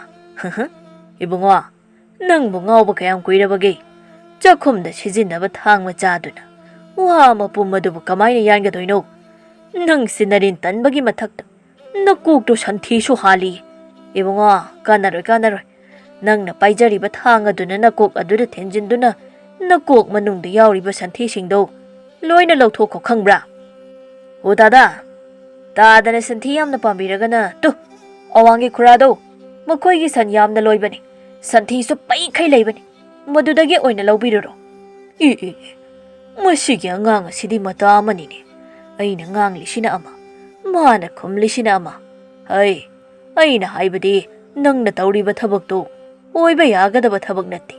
ꯏꯕꯨꯡꯉꯣ, ꯅꯪꯕꯨ ꯉꯥꯎꯕ ꯀꯌꯥꯝ ꯀꯨꯏꯔꯕꯒꯦ? ꯆꯥꯛꯈꯨꯝꯗ ꯁꯤꯖꯤꯟꯅꯕ ꯊꯥꯡ ꯃꯆꯥꯗꯨꯅ ꯋꯥ ꯃꯄꯨꯝ ꯑꯗꯨꯕꯨ ꯀꯃꯥꯏꯅ ꯌꯥꯟꯒꯗꯣꯏꯅꯣ? ꯅꯪꯁꯤ ꯅꯔꯤꯟ ꯇꯟꯕꯒꯤ ꯃꯊꯛꯇ ꯅꯀꯣꯛꯇꯨ ꯁꯟꯊꯤꯁꯨ ꯍꯥꯜꯂꯤ꯫ ꯏꯕꯨꯡꯉꯣ, ꯀꯥꯟꯅꯔꯣꯏ, ꯀꯥꯟꯅꯔꯣꯏ꯫ ꯅꯪꯅ ꯄꯥꯏꯖꯔꯤꯕ ꯊꯥꯡ ꯑꯗꯨꯅ ꯅꯀꯣꯛ ꯑꯗꯨꯗ ꯊꯤꯟꯖꯤꯟꯗꯨꯅ ꯅꯀꯣꯛ ꯃꯅꯨꯡꯗ ꯌꯥꯎꯔꯤꯕ ꯁꯟꯊꯤꯁꯤꯡꯗꯣ ꯂꯣꯏꯅ ꯂꯧꯊꯣꯛꯈꯣ, ꯈꯪꯕ꯭ꯔꯥ?" "ꯑꯣ ꯇꯥꯗꯥ, ꯇꯥꯗꯅ ꯁꯟꯊꯤ ꯌꯥꯝꯅ ꯄꯥꯝꯕꯤꯔꯒꯅ ꯇꯨ, ꯑꯋꯥꯡꯒꯤ ꯈꯨꯔꯥꯗꯣ, ꯃꯈꯣꯏꯒꯤ ꯁꯟ ꯌꯥꯝꯅ ꯂꯣꯏꯕꯅꯤ, ꯁꯟꯊꯤꯁꯨ ꯄꯩꯈꯩ ꯂꯩꯕꯅꯤ, ꯃꯗꯨꯗꯒꯤ ꯑꯣꯏꯅ ꯂꯧꯕꯤꯔꯨꯔꯣ꯫" "ꯑꯦ, ꯑꯦ, ꯑꯦ, ꯃꯁꯤꯒꯤ ꯑꯉꯥꯡ ꯑꯁꯤꯗꯤ ꯃꯇꯥ ꯑꯃꯅꯤꯅꯦ꯫ ꯑꯩꯅ ꯉꯥꯡꯂꯤꯁꯤꯅ ꯑꯃ, ꯃꯥꯅ ꯈꯨꯝꯂꯤꯁꯤꯅ ꯑꯃ꯫ ꯍꯩ, ꯑꯩꯅ ꯍꯥꯏꯕꯗꯤ ꯅꯪꯅ ꯇꯧꯔꯤꯕ ꯊꯕꯛꯇꯨ ꯑꯣꯏꯕ ꯌꯥꯒꯗꯕ ꯊꯕꯛ ꯅꯠꯇꯦ꯫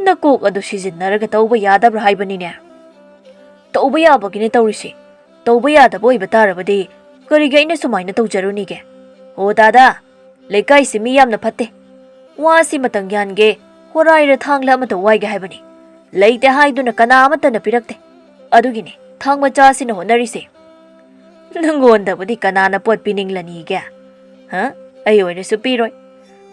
ꯅꯀꯣꯛ ꯑꯗꯨ ꯁꯤꯖꯤꯟꯅꯔꯒ ꯇꯧꯕ ꯌꯥꯗꯕ꯭ꯔꯥ ꯍꯥꯏꯕꯅꯤꯅꯦ?" "ꯇꯧꯕ ꯌꯥꯕꯒꯤꯅꯦ ꯇꯧꯔꯤꯁꯦ꯫ ꯇꯧꯕ ꯌꯥꯗꯕ ꯑꯣꯏꯕ ꯇꯥꯔꯕꯗꯤ ꯀꯔꯤꯒꯤ ꯑꯩꯅ ꯁꯨꯃꯥꯏꯅ ꯇꯧꯖꯔꯨꯅꯤꯒꯦ? ꯑꯣ ꯇꯥꯗꯥ, ꯂꯩꯀꯥꯏꯁꯤ ꯃꯤ ꯌꯥꯝꯅ ꯐꯠꯇꯦ꯫ ꯋꯥꯁꯤ ꯃꯇꯪ ꯌꯥꯟꯒꯦ, ꯍꯣꯔꯥꯏꯔ ꯊꯥꯡꯂ ꯑꯃꯇ ꯋꯥꯏꯒꯦ ꯍꯥꯏꯕꯅꯤ꯫ ꯂꯩꯇꯦ ꯍꯥꯏꯗꯨꯅ ꯀꯅꯥ ꯑꯃꯠꯇꯅ ꯄꯤꯔꯛꯇꯦ꯫ ꯑꯗꯨꯒꯤꯅꯤ ꯊꯥꯡ ꯃꯆꯥꯁꯤꯅ ꯍꯣꯠꯅꯔꯤꯁꯦ꯫ ꯅꯪꯉꯣꯟꯗꯕꯨꯗꯤ ꯀꯅꯥꯅ ꯄꯣꯠ ꯄꯤꯅꯤꯡꯂꯅꯤꯒꯦ? ꯍꯥ? ꯑꯩ ꯑꯣꯏꯔꯁꯨ ꯄꯤꯔꯣꯏ꯫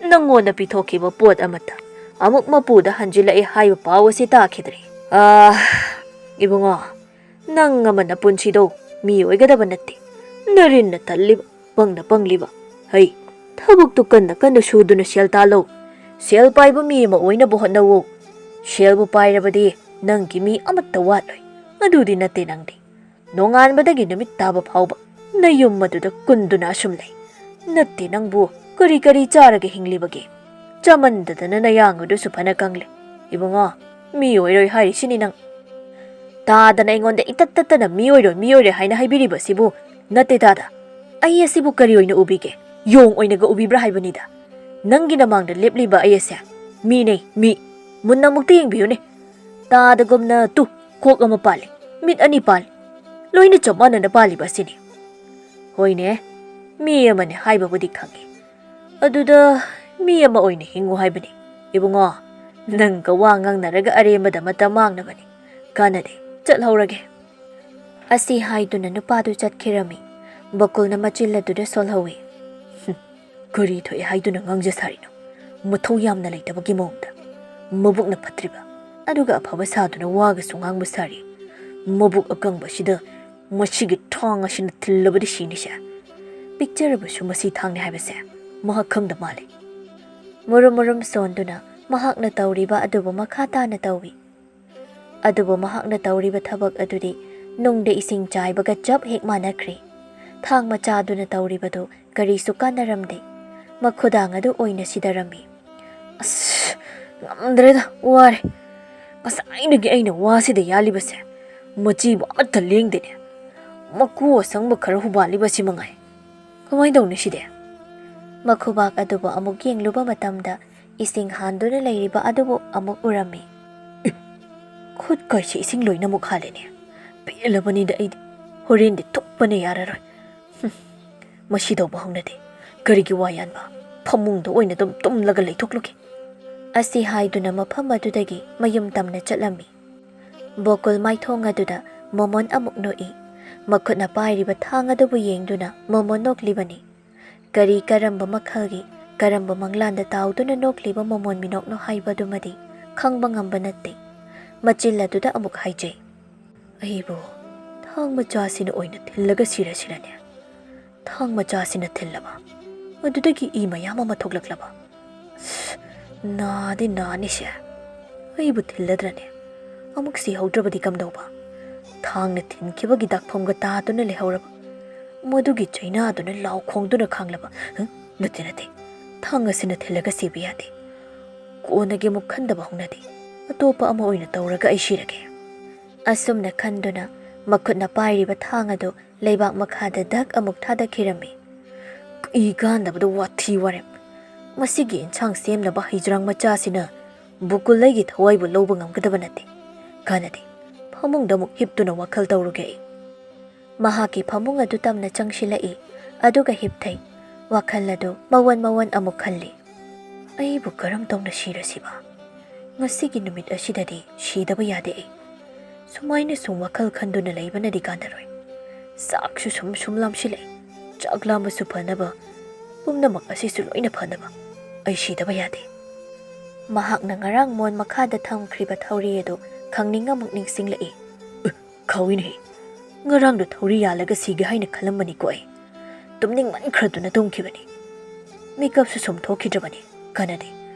ꯅꯪꯉꯣꯟꯗ ꯄꯤꯊꯣꯛꯈꯤꯕ ꯄꯣꯠ ꯑꯃꯠꯇ ꯑꯃꯨꯛ ꯃꯄꯨꯗ ꯍꯟꯖꯤꯜꯂꯛꯑꯦ ꯍꯥꯏꯕ ꯄꯥꯎ ꯑꯁꯤ ꯇꯥꯈꯤꯗ꯭ꯔꯤ꯫ ꯑꯥ, ꯏꯕꯨꯡꯉꯣ, ꯅꯪ ꯑꯃ ꯅꯄꯨꯟꯁꯤꯗꯣ ꯃꯤ ꯑꯣꯏꯒꯗꯕ ꯅꯠꯇꯦ꯫ ꯅꯔꯤꯟꯅ ꯇꯜꯂꯤꯕ, ꯄꯪꯅ ꯄꯪꯂꯤꯕ꯫ ꯍꯩ, ꯊꯕꯛꯇꯨ ꯀꯟꯅ ꯀꯟꯅ ꯁꯨꯗꯨꯅ ꯁꯦꯜ ꯇꯥꯜꯂꯣ꯫ ꯁꯦꯜ ꯄꯥꯏꯕ ꯃꯤ ꯑꯃ ꯑꯣꯏꯅꯕ ꯍꯣꯠꯅꯧꯋꯣ꯫ ꯁꯦꯜꯕꯨ ꯄꯥꯏꯔꯕꯗꯤ ꯅꯪꯒꯤ ꯃꯤ ꯑꯃꯠꯇ ꯋꯥꯠꯂꯣꯏ꯫ ꯑꯗꯨꯗꯤ ꯅꯠꯇꯦ ꯅꯪꯗꯤ꯫ ꯅꯣꯡꯉꯥꯟꯕꯗꯒꯤ ꯅꯨꯃꯤꯠ ꯇꯥꯕ ꯐꯥꯎꯕ ꯅꯌꯨꯝ ꯑꯗꯨꯗ ꯀꯨꯟꯗꯨꯅ ꯑꯁꯨꯝ ꯂꯩ꯫ ꯅꯠꯇꯦ, ꯅꯪꯕꯨ ꯀꯔꯤ ꯀꯔꯤ ꯆꯥꯔꯒ ꯍꯤꯡꯂꯤꯕꯒꯦ? ꯆꯥꯃꯟꯗꯗꯅ ꯅꯌꯥꯡ ꯑꯗꯨꯁꯨ ꯐꯅ ꯀꯪꯂꯦ꯫ ꯏꯕꯨꯡꯉꯣ, ꯃꯤ ꯑꯣꯏꯔꯣꯏ ꯍꯥꯏꯔꯤꯁꯤꯅꯤ ꯅꯪ꯫ ꯇꯥꯗꯅ ꯑꯩꯉꯣꯟꯗ ꯏꯇꯠ ꯇꯠꯇꯅ ꯃꯤ ꯑꯣꯏꯔꯣꯏ, ꯃꯤ ꯑꯣꯏꯔꯣꯏ ꯍꯥꯏꯅ ꯍꯥꯏꯕꯤꯔꯤꯕꯁꯤꯕꯨ? ꯅꯠꯇꯦ ꯇꯥꯗ, ꯑꯩ ꯑꯁꯤꯕꯨ ꯀꯔꯤ ꯑꯣꯏꯅ ꯎꯕꯤꯒꯦ? ꯌꯣꯡ ꯑꯣꯏꯅꯒ ꯎꯕꯤꯕ꯭ꯔꯥ ꯍꯥꯏꯕꯅꯤꯗ꯫ ꯅꯪꯒꯤ ꯅꯃꯥꯡꯗ ꯂꯦꯞꯂꯤꯕ ꯑꯩ ꯑꯁꯦ ꯃꯤꯅꯦ, ꯃꯤ꯫ ꯃꯨꯟꯅ ꯑꯃꯨꯛꯇ ꯌꯦꯡꯕꯤꯌꯨꯅꯦ꯫ ꯇꯥꯗꯒꯨꯝꯅ ꯇꯨ, ꯀꯣꯛ ꯑꯃ ꯄꯥꯜꯂꯤ, ꯃꯤꯠ ꯑꯅꯤ ꯄꯥꯜꯂꯤ, ꯂꯣꯏꯅ ꯆꯞ ꯃꯥꯟꯅꯅ ꯄꯥꯜꯂꯤꯕ ꯑꯁꯤꯅꯤ꯫ ꯍꯣꯏꯅꯦ, ꯃꯤ ꯑꯃꯅꯤ ꯍꯥꯏꯕꯕꯨꯗꯤ ꯈꯪꯉꯤ꯫ ꯑꯗꯨꯗ ꯃꯤ ꯑꯃ ꯑꯣꯏꯅ ꯍꯤꯡꯉꯨ ꯍꯥꯏꯕꯅꯤ꯫ ꯏꯕꯨꯡꯉꯣ, ꯅꯪꯒ ꯋꯥ ꯉꯥꯡꯅꯔꯒ ꯑꯔꯦꯝꯕꯗ ꯃꯇꯝ ꯃꯥꯡꯅꯕꯅꯤ꯫ ꯀꯥꯟꯅꯗꯦ, ꯆꯠꯍꯧꯔꯒꯦ꯫ ꯑꯁꯤ ꯍꯥꯏꯗꯨꯅ ꯅꯨꯄꯥꯗꯨ ꯆꯠꯈꯤꯔꯝꯃꯤ꯫ ꯕꯀꯨꯜꯅ ꯃꯆꯤꯜ ꯑꯗꯨꯗ ꯁꯣꯜꯍꯧꯏ꯫ "ꯍꯨꯝ, ꯀꯔꯤ ꯊꯣꯛꯑꯦ ꯍꯥꯏꯗꯨꯅ ꯉꯥꯡꯖ ꯁꯥꯔꯤꯅꯣ? ꯃꯊꯧ ꯌꯥꯝꯅ ꯂꯩꯇꯕꯒꯤ ꯃꯑꯣꯡꯗ꯫ ꯃꯕꯨꯛꯅ ꯐꯠꯇ꯭ꯔꯤꯕ, ꯑꯗꯨꯒ ꯑꯐꯕ ꯁꯥꯗꯨꯅ ꯋꯥꯒꯁꯨ ꯉꯥꯡꯕ ꯁꯥꯔꯤ꯫ ꯃꯕꯨꯛ ꯑꯀꯪꯕꯁꯤꯗ ꯃꯁꯤꯒꯤ ꯊꯥꯡ ꯑꯁꯤꯅ ꯊꯤꯜꯂꯕꯗꯤ ꯁꯤꯅꯤꯁꯦ꯫ ꯄꯤꯛꯆꯔꯕꯁꯨ ꯃꯁꯤ ꯊꯥꯡꯅꯤ ꯍꯥꯏꯕꯁꯦ ꯃꯍꯥꯛ ꯈꯪꯗ ꯃꯥꯜꯂꯦ꯫" ꯃꯨꯔꯨꯝ ꯃꯨꯔꯨꯝ ꯁꯣꯟꯗꯨꯅ ꯃꯍꯥꯛꯅ ꯇꯧꯔꯤꯕ ꯑꯗꯨꯕꯨ ꯃꯈꯥ ꯇꯥꯅ ꯇꯧꯏ꯫ ꯑꯗꯨꯕꯨ ꯃꯍꯥꯛꯅ ꯇꯧꯔꯤꯕ ꯊꯕꯛ ꯑꯗꯨꯗꯤ ꯅꯨꯡꯗ ꯏꯁꯤꯡ ꯆꯥꯏꯕꯒ ꯆꯞ ꯍꯦꯛ ꯃꯥꯟꯅꯈ꯭ꯔꯦ꯫ ꯊꯥꯡ ꯃꯆꯥꯗꯨꯅ ꯇꯧꯔꯤꯕꯗꯨ ꯀꯔꯤꯁꯨ ꯀꯥꯟꯅꯔꯝꯗꯦ꯫ ꯃꯈꯨꯗꯥꯡ ꯑꯗꯨ ꯑꯣꯏꯅ ꯁꯤꯗꯔꯝꯃꯤ꯫ "ꯑꯁ, ꯉꯝꯗ꯭ꯔꯦꯗ, ꯋꯥꯔꯦ꯫ ꯉꯁꯥꯏꯗꯒꯤ ꯑꯩꯅ ꯋꯥꯁꯤꯗ ꯌꯥꯜꯂꯤꯕꯁꯦ, ꯃꯆꯤꯕꯨ ꯑꯃꯠꯇ ꯂꯦꯡꯗꯦꯅꯦ꯫ ꯃꯀꯨ ꯑꯁꯪꯕ ꯈꯔ ꯍꯨꯕꯥꯜꯂꯤꯕꯁꯤ ꯃꯉꯥꯏ꯫ ꯀꯃꯥꯏꯅ ꯇꯧꯅꯤ ꯁꯤꯗꯤ?" ꯃꯈꯨꯕꯥꯛ ꯑꯗꯨꯕꯨ ꯑꯃꯨꯛ ꯌꯦꯡꯂꯨꯕ ꯃꯇꯝꯗ ꯏꯁꯤꯡ ꯍꯥꯟꯗꯨꯅ ꯂꯩꯔꯤꯕ ꯑꯗꯨꯕꯨ ꯑꯃꯨꯛ ꯎꯔꯝꯃꯤ꯫ "ꯑꯦ, ꯈꯨꯠ ꯀꯥꯏꯁꯦ ꯏꯁꯤꯡ ꯂꯣꯏꯅꯃꯛ ꯍꯥꯜꯂꯦꯅꯦ꯫ ꯄꯦꯜꯂꯕꯅꯤꯗ ꯑꯩꯗꯤ꯫ ꯍꯣꯔꯦꯟꯗꯤ ꯊꯨꯞꯄꯅ ꯌꯥꯔꯔꯣꯏ꯫ ꯍꯨꯝ, ꯃꯁꯤ ꯇꯧꯕ ꯍꯧꯅꯗꯦ꯫ ꯀꯔꯤꯒꯤ ꯋꯥ ꯌꯥꯟꯕ? ꯐꯃꯨꯡꯗ ꯑꯣꯏꯅ ꯑꯗꯨꯝ ꯇꯨꯝꯂꯒ ꯂꯩꯊꯣꯛꯂꯒꯦ꯫" ꯑꯁꯤ ꯍꯥꯏꯗꯨꯅ ꯃꯐꯝ ꯑꯗꯨꯗꯒꯤ ꯃꯌꯨꯝ ꯇꯝꯅ ꯆꯠꯂꯝꯃꯤ꯫ ꯕꯣꯀꯨꯜ ꯃꯥꯏꯊꯣꯡ ꯑꯗꯨꯗ ꯃꯣꯃꯣꯟ ꯑꯃꯨꯛ ꯅꯣꯛꯏ꯫ ꯃꯈꯨꯠꯅ ꯄꯥꯏꯔꯤꯕ ꯊꯥꯡ ꯑꯗꯨꯕꯨ ꯌꯦꯡꯗꯨꯅ ꯃꯣꯃꯣꯟ ꯅꯣꯛꯂꯤꯕꯅꯤ꯫ ꯀꯔꯤ ꯀꯔꯝꯕ ꯃꯈꯜꯒꯤ, ꯀꯔꯝꯕ ꯃꯪꯂꯥꯟꯗ ꯇꯥꯎꯗꯨꯅ ꯅꯣꯛꯂꯤꯕ ꯃꯣꯃꯣꯟ ꯃꯤꯅꯣꯛꯅꯣ ꯍꯥꯏꯕꯗꯨꯃꯗꯤ ꯈꯪꯕ ꯉꯝꯕ ꯅꯠꯇꯦ꯫ ꯃꯆꯤꯜ ꯑꯗꯨꯗ ꯑꯃꯨꯛ ꯍꯥꯏꯖꯩ꯫ "ꯑꯩꯕꯨ ꯊꯥꯡ ꯃꯆꯥꯁꯤꯅ ꯑꯣꯏꯅ ꯊꯤꯜꯂꯒ ꯁꯤꯔꯁꯤꯔꯅꯦ? ꯊꯥꯡ ꯃꯆꯥꯁꯤꯅ ꯊꯤꯜꯂꯕ, ꯑꯗꯨꯗꯒꯤ ꯏ ꯃꯌꯥꯝ ꯑꯃ ꯊꯣꯛꯂꯛꯂꯕ꯫ ꯅꯥꯗꯤ ꯅꯥꯅꯤꯁꯦ꯫ ꯑꯩꯕꯨ ꯊꯤꯜꯂꯗ꯭ꯔꯅꯦ? ꯑꯃꯨꯛ ꯁꯤꯍꯧꯗ꯭ꯔꯕꯗꯤ ꯀꯝꯗꯧꯕ? ꯊꯥꯡꯅ ꯊꯤꯟꯈꯤꯕꯒꯤ ꯗꯥꯛꯐꯝꯒ ꯇꯥꯗꯨꯅ ꯂꯩꯍꯧꯔꯕ꯫ ꯃꯗꯨꯒꯤ ꯆꯩꯅꯥꯗꯨꯅ ꯂꯥꯎ ꯈꯣꯡꯗꯨꯅ ꯈꯥꯡꯂꯕ, "ꯍ? ꯅꯠꯇꯦ, ꯅꯠꯇꯦ, ꯊꯥꯡ ꯑꯁꯤꯅ ꯊꯤꯜꯂꯒ ꯁꯤꯕ ꯌꯥꯗꯦ꯫ ꯀꯣꯟꯅꯒꯤ ꯑꯃꯨꯛ ꯈꯟꯗꯕ ꯍꯧꯅꯗꯦ꯫ ꯑꯇꯣꯞꯄ ꯑꯃ ꯑꯣꯏꯅ ꯇꯧꯔꯒ ꯑꯩ ꯁꯤꯔꯒꯦ"꯫ ꯑꯁꯨꯝꯅ ꯈꯟꯗꯨꯅ ꯃꯈꯨꯠꯅ ꯄꯥꯏꯔꯤꯕ ꯊꯥꯡ ꯑꯗꯨ ꯂꯩꯕꯥꯛ ꯃꯈꯥꯗ ꯗꯛ ꯑꯃꯨꯛ ꯊꯥꯗꯈꯤꯔꯝꯃꯤ꯫ "ꯀꯩ ꯀꯥꯟꯗꯕꯗ ꯋꯥꯊꯤ ꯋꯥꯔꯦꯝ! ꯃꯁꯤꯒꯤ ꯏꯟꯁꯥꯡ ꯁꯦꯝꯅꯕ ꯍꯩꯖ꯭ꯔꯥꯡ ꯃꯆꯥꯁꯤꯅ ꯕꯨꯀꯨꯜ ꯑꯩꯒꯤ ꯊꯋꯥꯏꯕꯨ ꯂꯧꯕ ꯉꯝꯒꯗꯕ ꯅꯠꯇꯦ꯫ ꯀꯥꯟꯅꯗꯦ꯫ ꯐꯃꯨꯡꯗ ꯑꯃꯨꯛ ꯍꯤꯞꯇꯨꯅ ꯋꯥꯈꯜ ꯇꯧꯔꯨꯒꯦ ꯑꯩ"꯫ ꯃꯍꯥꯛꯀꯤ ꯐꯃꯨꯡ ꯑꯗꯨ ꯇꯝꯅ ꯆꯪꯁꯤꯜꯂꯛꯏ, ꯑꯗꯨꯒ ꯍꯤꯞꯊꯩ꯫ ꯋꯥꯈꯜ ꯑꯗꯨ ꯃꯋꯟ ꯃꯋꯟ ꯑꯃꯨꯛ ꯈꯜꯂꯤ꯫ "ꯑꯩꯕꯨ ꯀꯔꯝ ꯇꯧꯅ ꯁꯤꯔꯁꯤꯕ? ꯉꯁꯤꯒꯤ ꯅꯨꯃꯤꯠ ꯑꯁꯤꯗꯗꯤ ꯁꯤꯗꯕ ꯌꯥꯗꯦ ꯑꯩ꯫ ꯁꯨꯃꯥꯏꯅ ꯁꯨꯝ ꯋꯥꯈꯜ ꯈꯟꯗꯨꯅ ꯂꯩꯕꯅꯗꯤ ꯀꯥꯟꯅꯔꯣꯏ꯫ ꯆꯥꯛꯁꯨ ꯁꯨꯝ ꯁꯨꯝ ꯂꯥꯝꯁꯤꯜꯂꯛꯏ꯫ ꯆꯥꯛ ꯂꯥꯝꯕꯁꯨ ꯐꯅꯕ, ꯄꯨꯝꯅꯃꯛ ꯑꯁꯤꯁꯨ ꯂꯣꯏꯅ ꯐꯅꯕ ꯑꯩ ꯁꯤꯗꯕ ꯌꯥꯗꯦ"꯫ ꯃꯍꯥꯛꯅ ꯉꯔꯥꯡ ꯃꯣꯟ ꯃꯈꯥꯗ ꯊꯝꯈ꯭ꯔꯤꯕ ꯊꯧꯔꯤ ꯑꯗꯨ ꯈꯪꯅꯤꯡ ꯑꯃꯨꯛ ꯅꯤꯡꯁꯤꯡꯂꯛꯏ꯫ "ꯈꯥꯎꯏꯅꯦꯍꯦ, ꯉꯔꯥꯡꯗꯣ ꯊꯧꯔꯤ ꯌꯥꯜꯂꯒ ꯁꯤꯒꯦ ꯍꯥꯏꯅ ꯈꯜꯂꯝꯕꯅꯤꯀꯣ ꯑꯩ꯫ ꯇꯨꯝꯅꯤꯡꯃꯟꯈ꯭ꯔꯗꯨꯅ ꯇꯨꯝꯈꯤꯕꯅꯤ꯫ ꯃꯤꯀꯞꯁꯨ ꯁꯨꯝ ꯊꯣꯛꯈꯤꯗ꯭ꯔꯕꯅꯤ꯫ ꯀꯥꯟꯅꯗꯦ,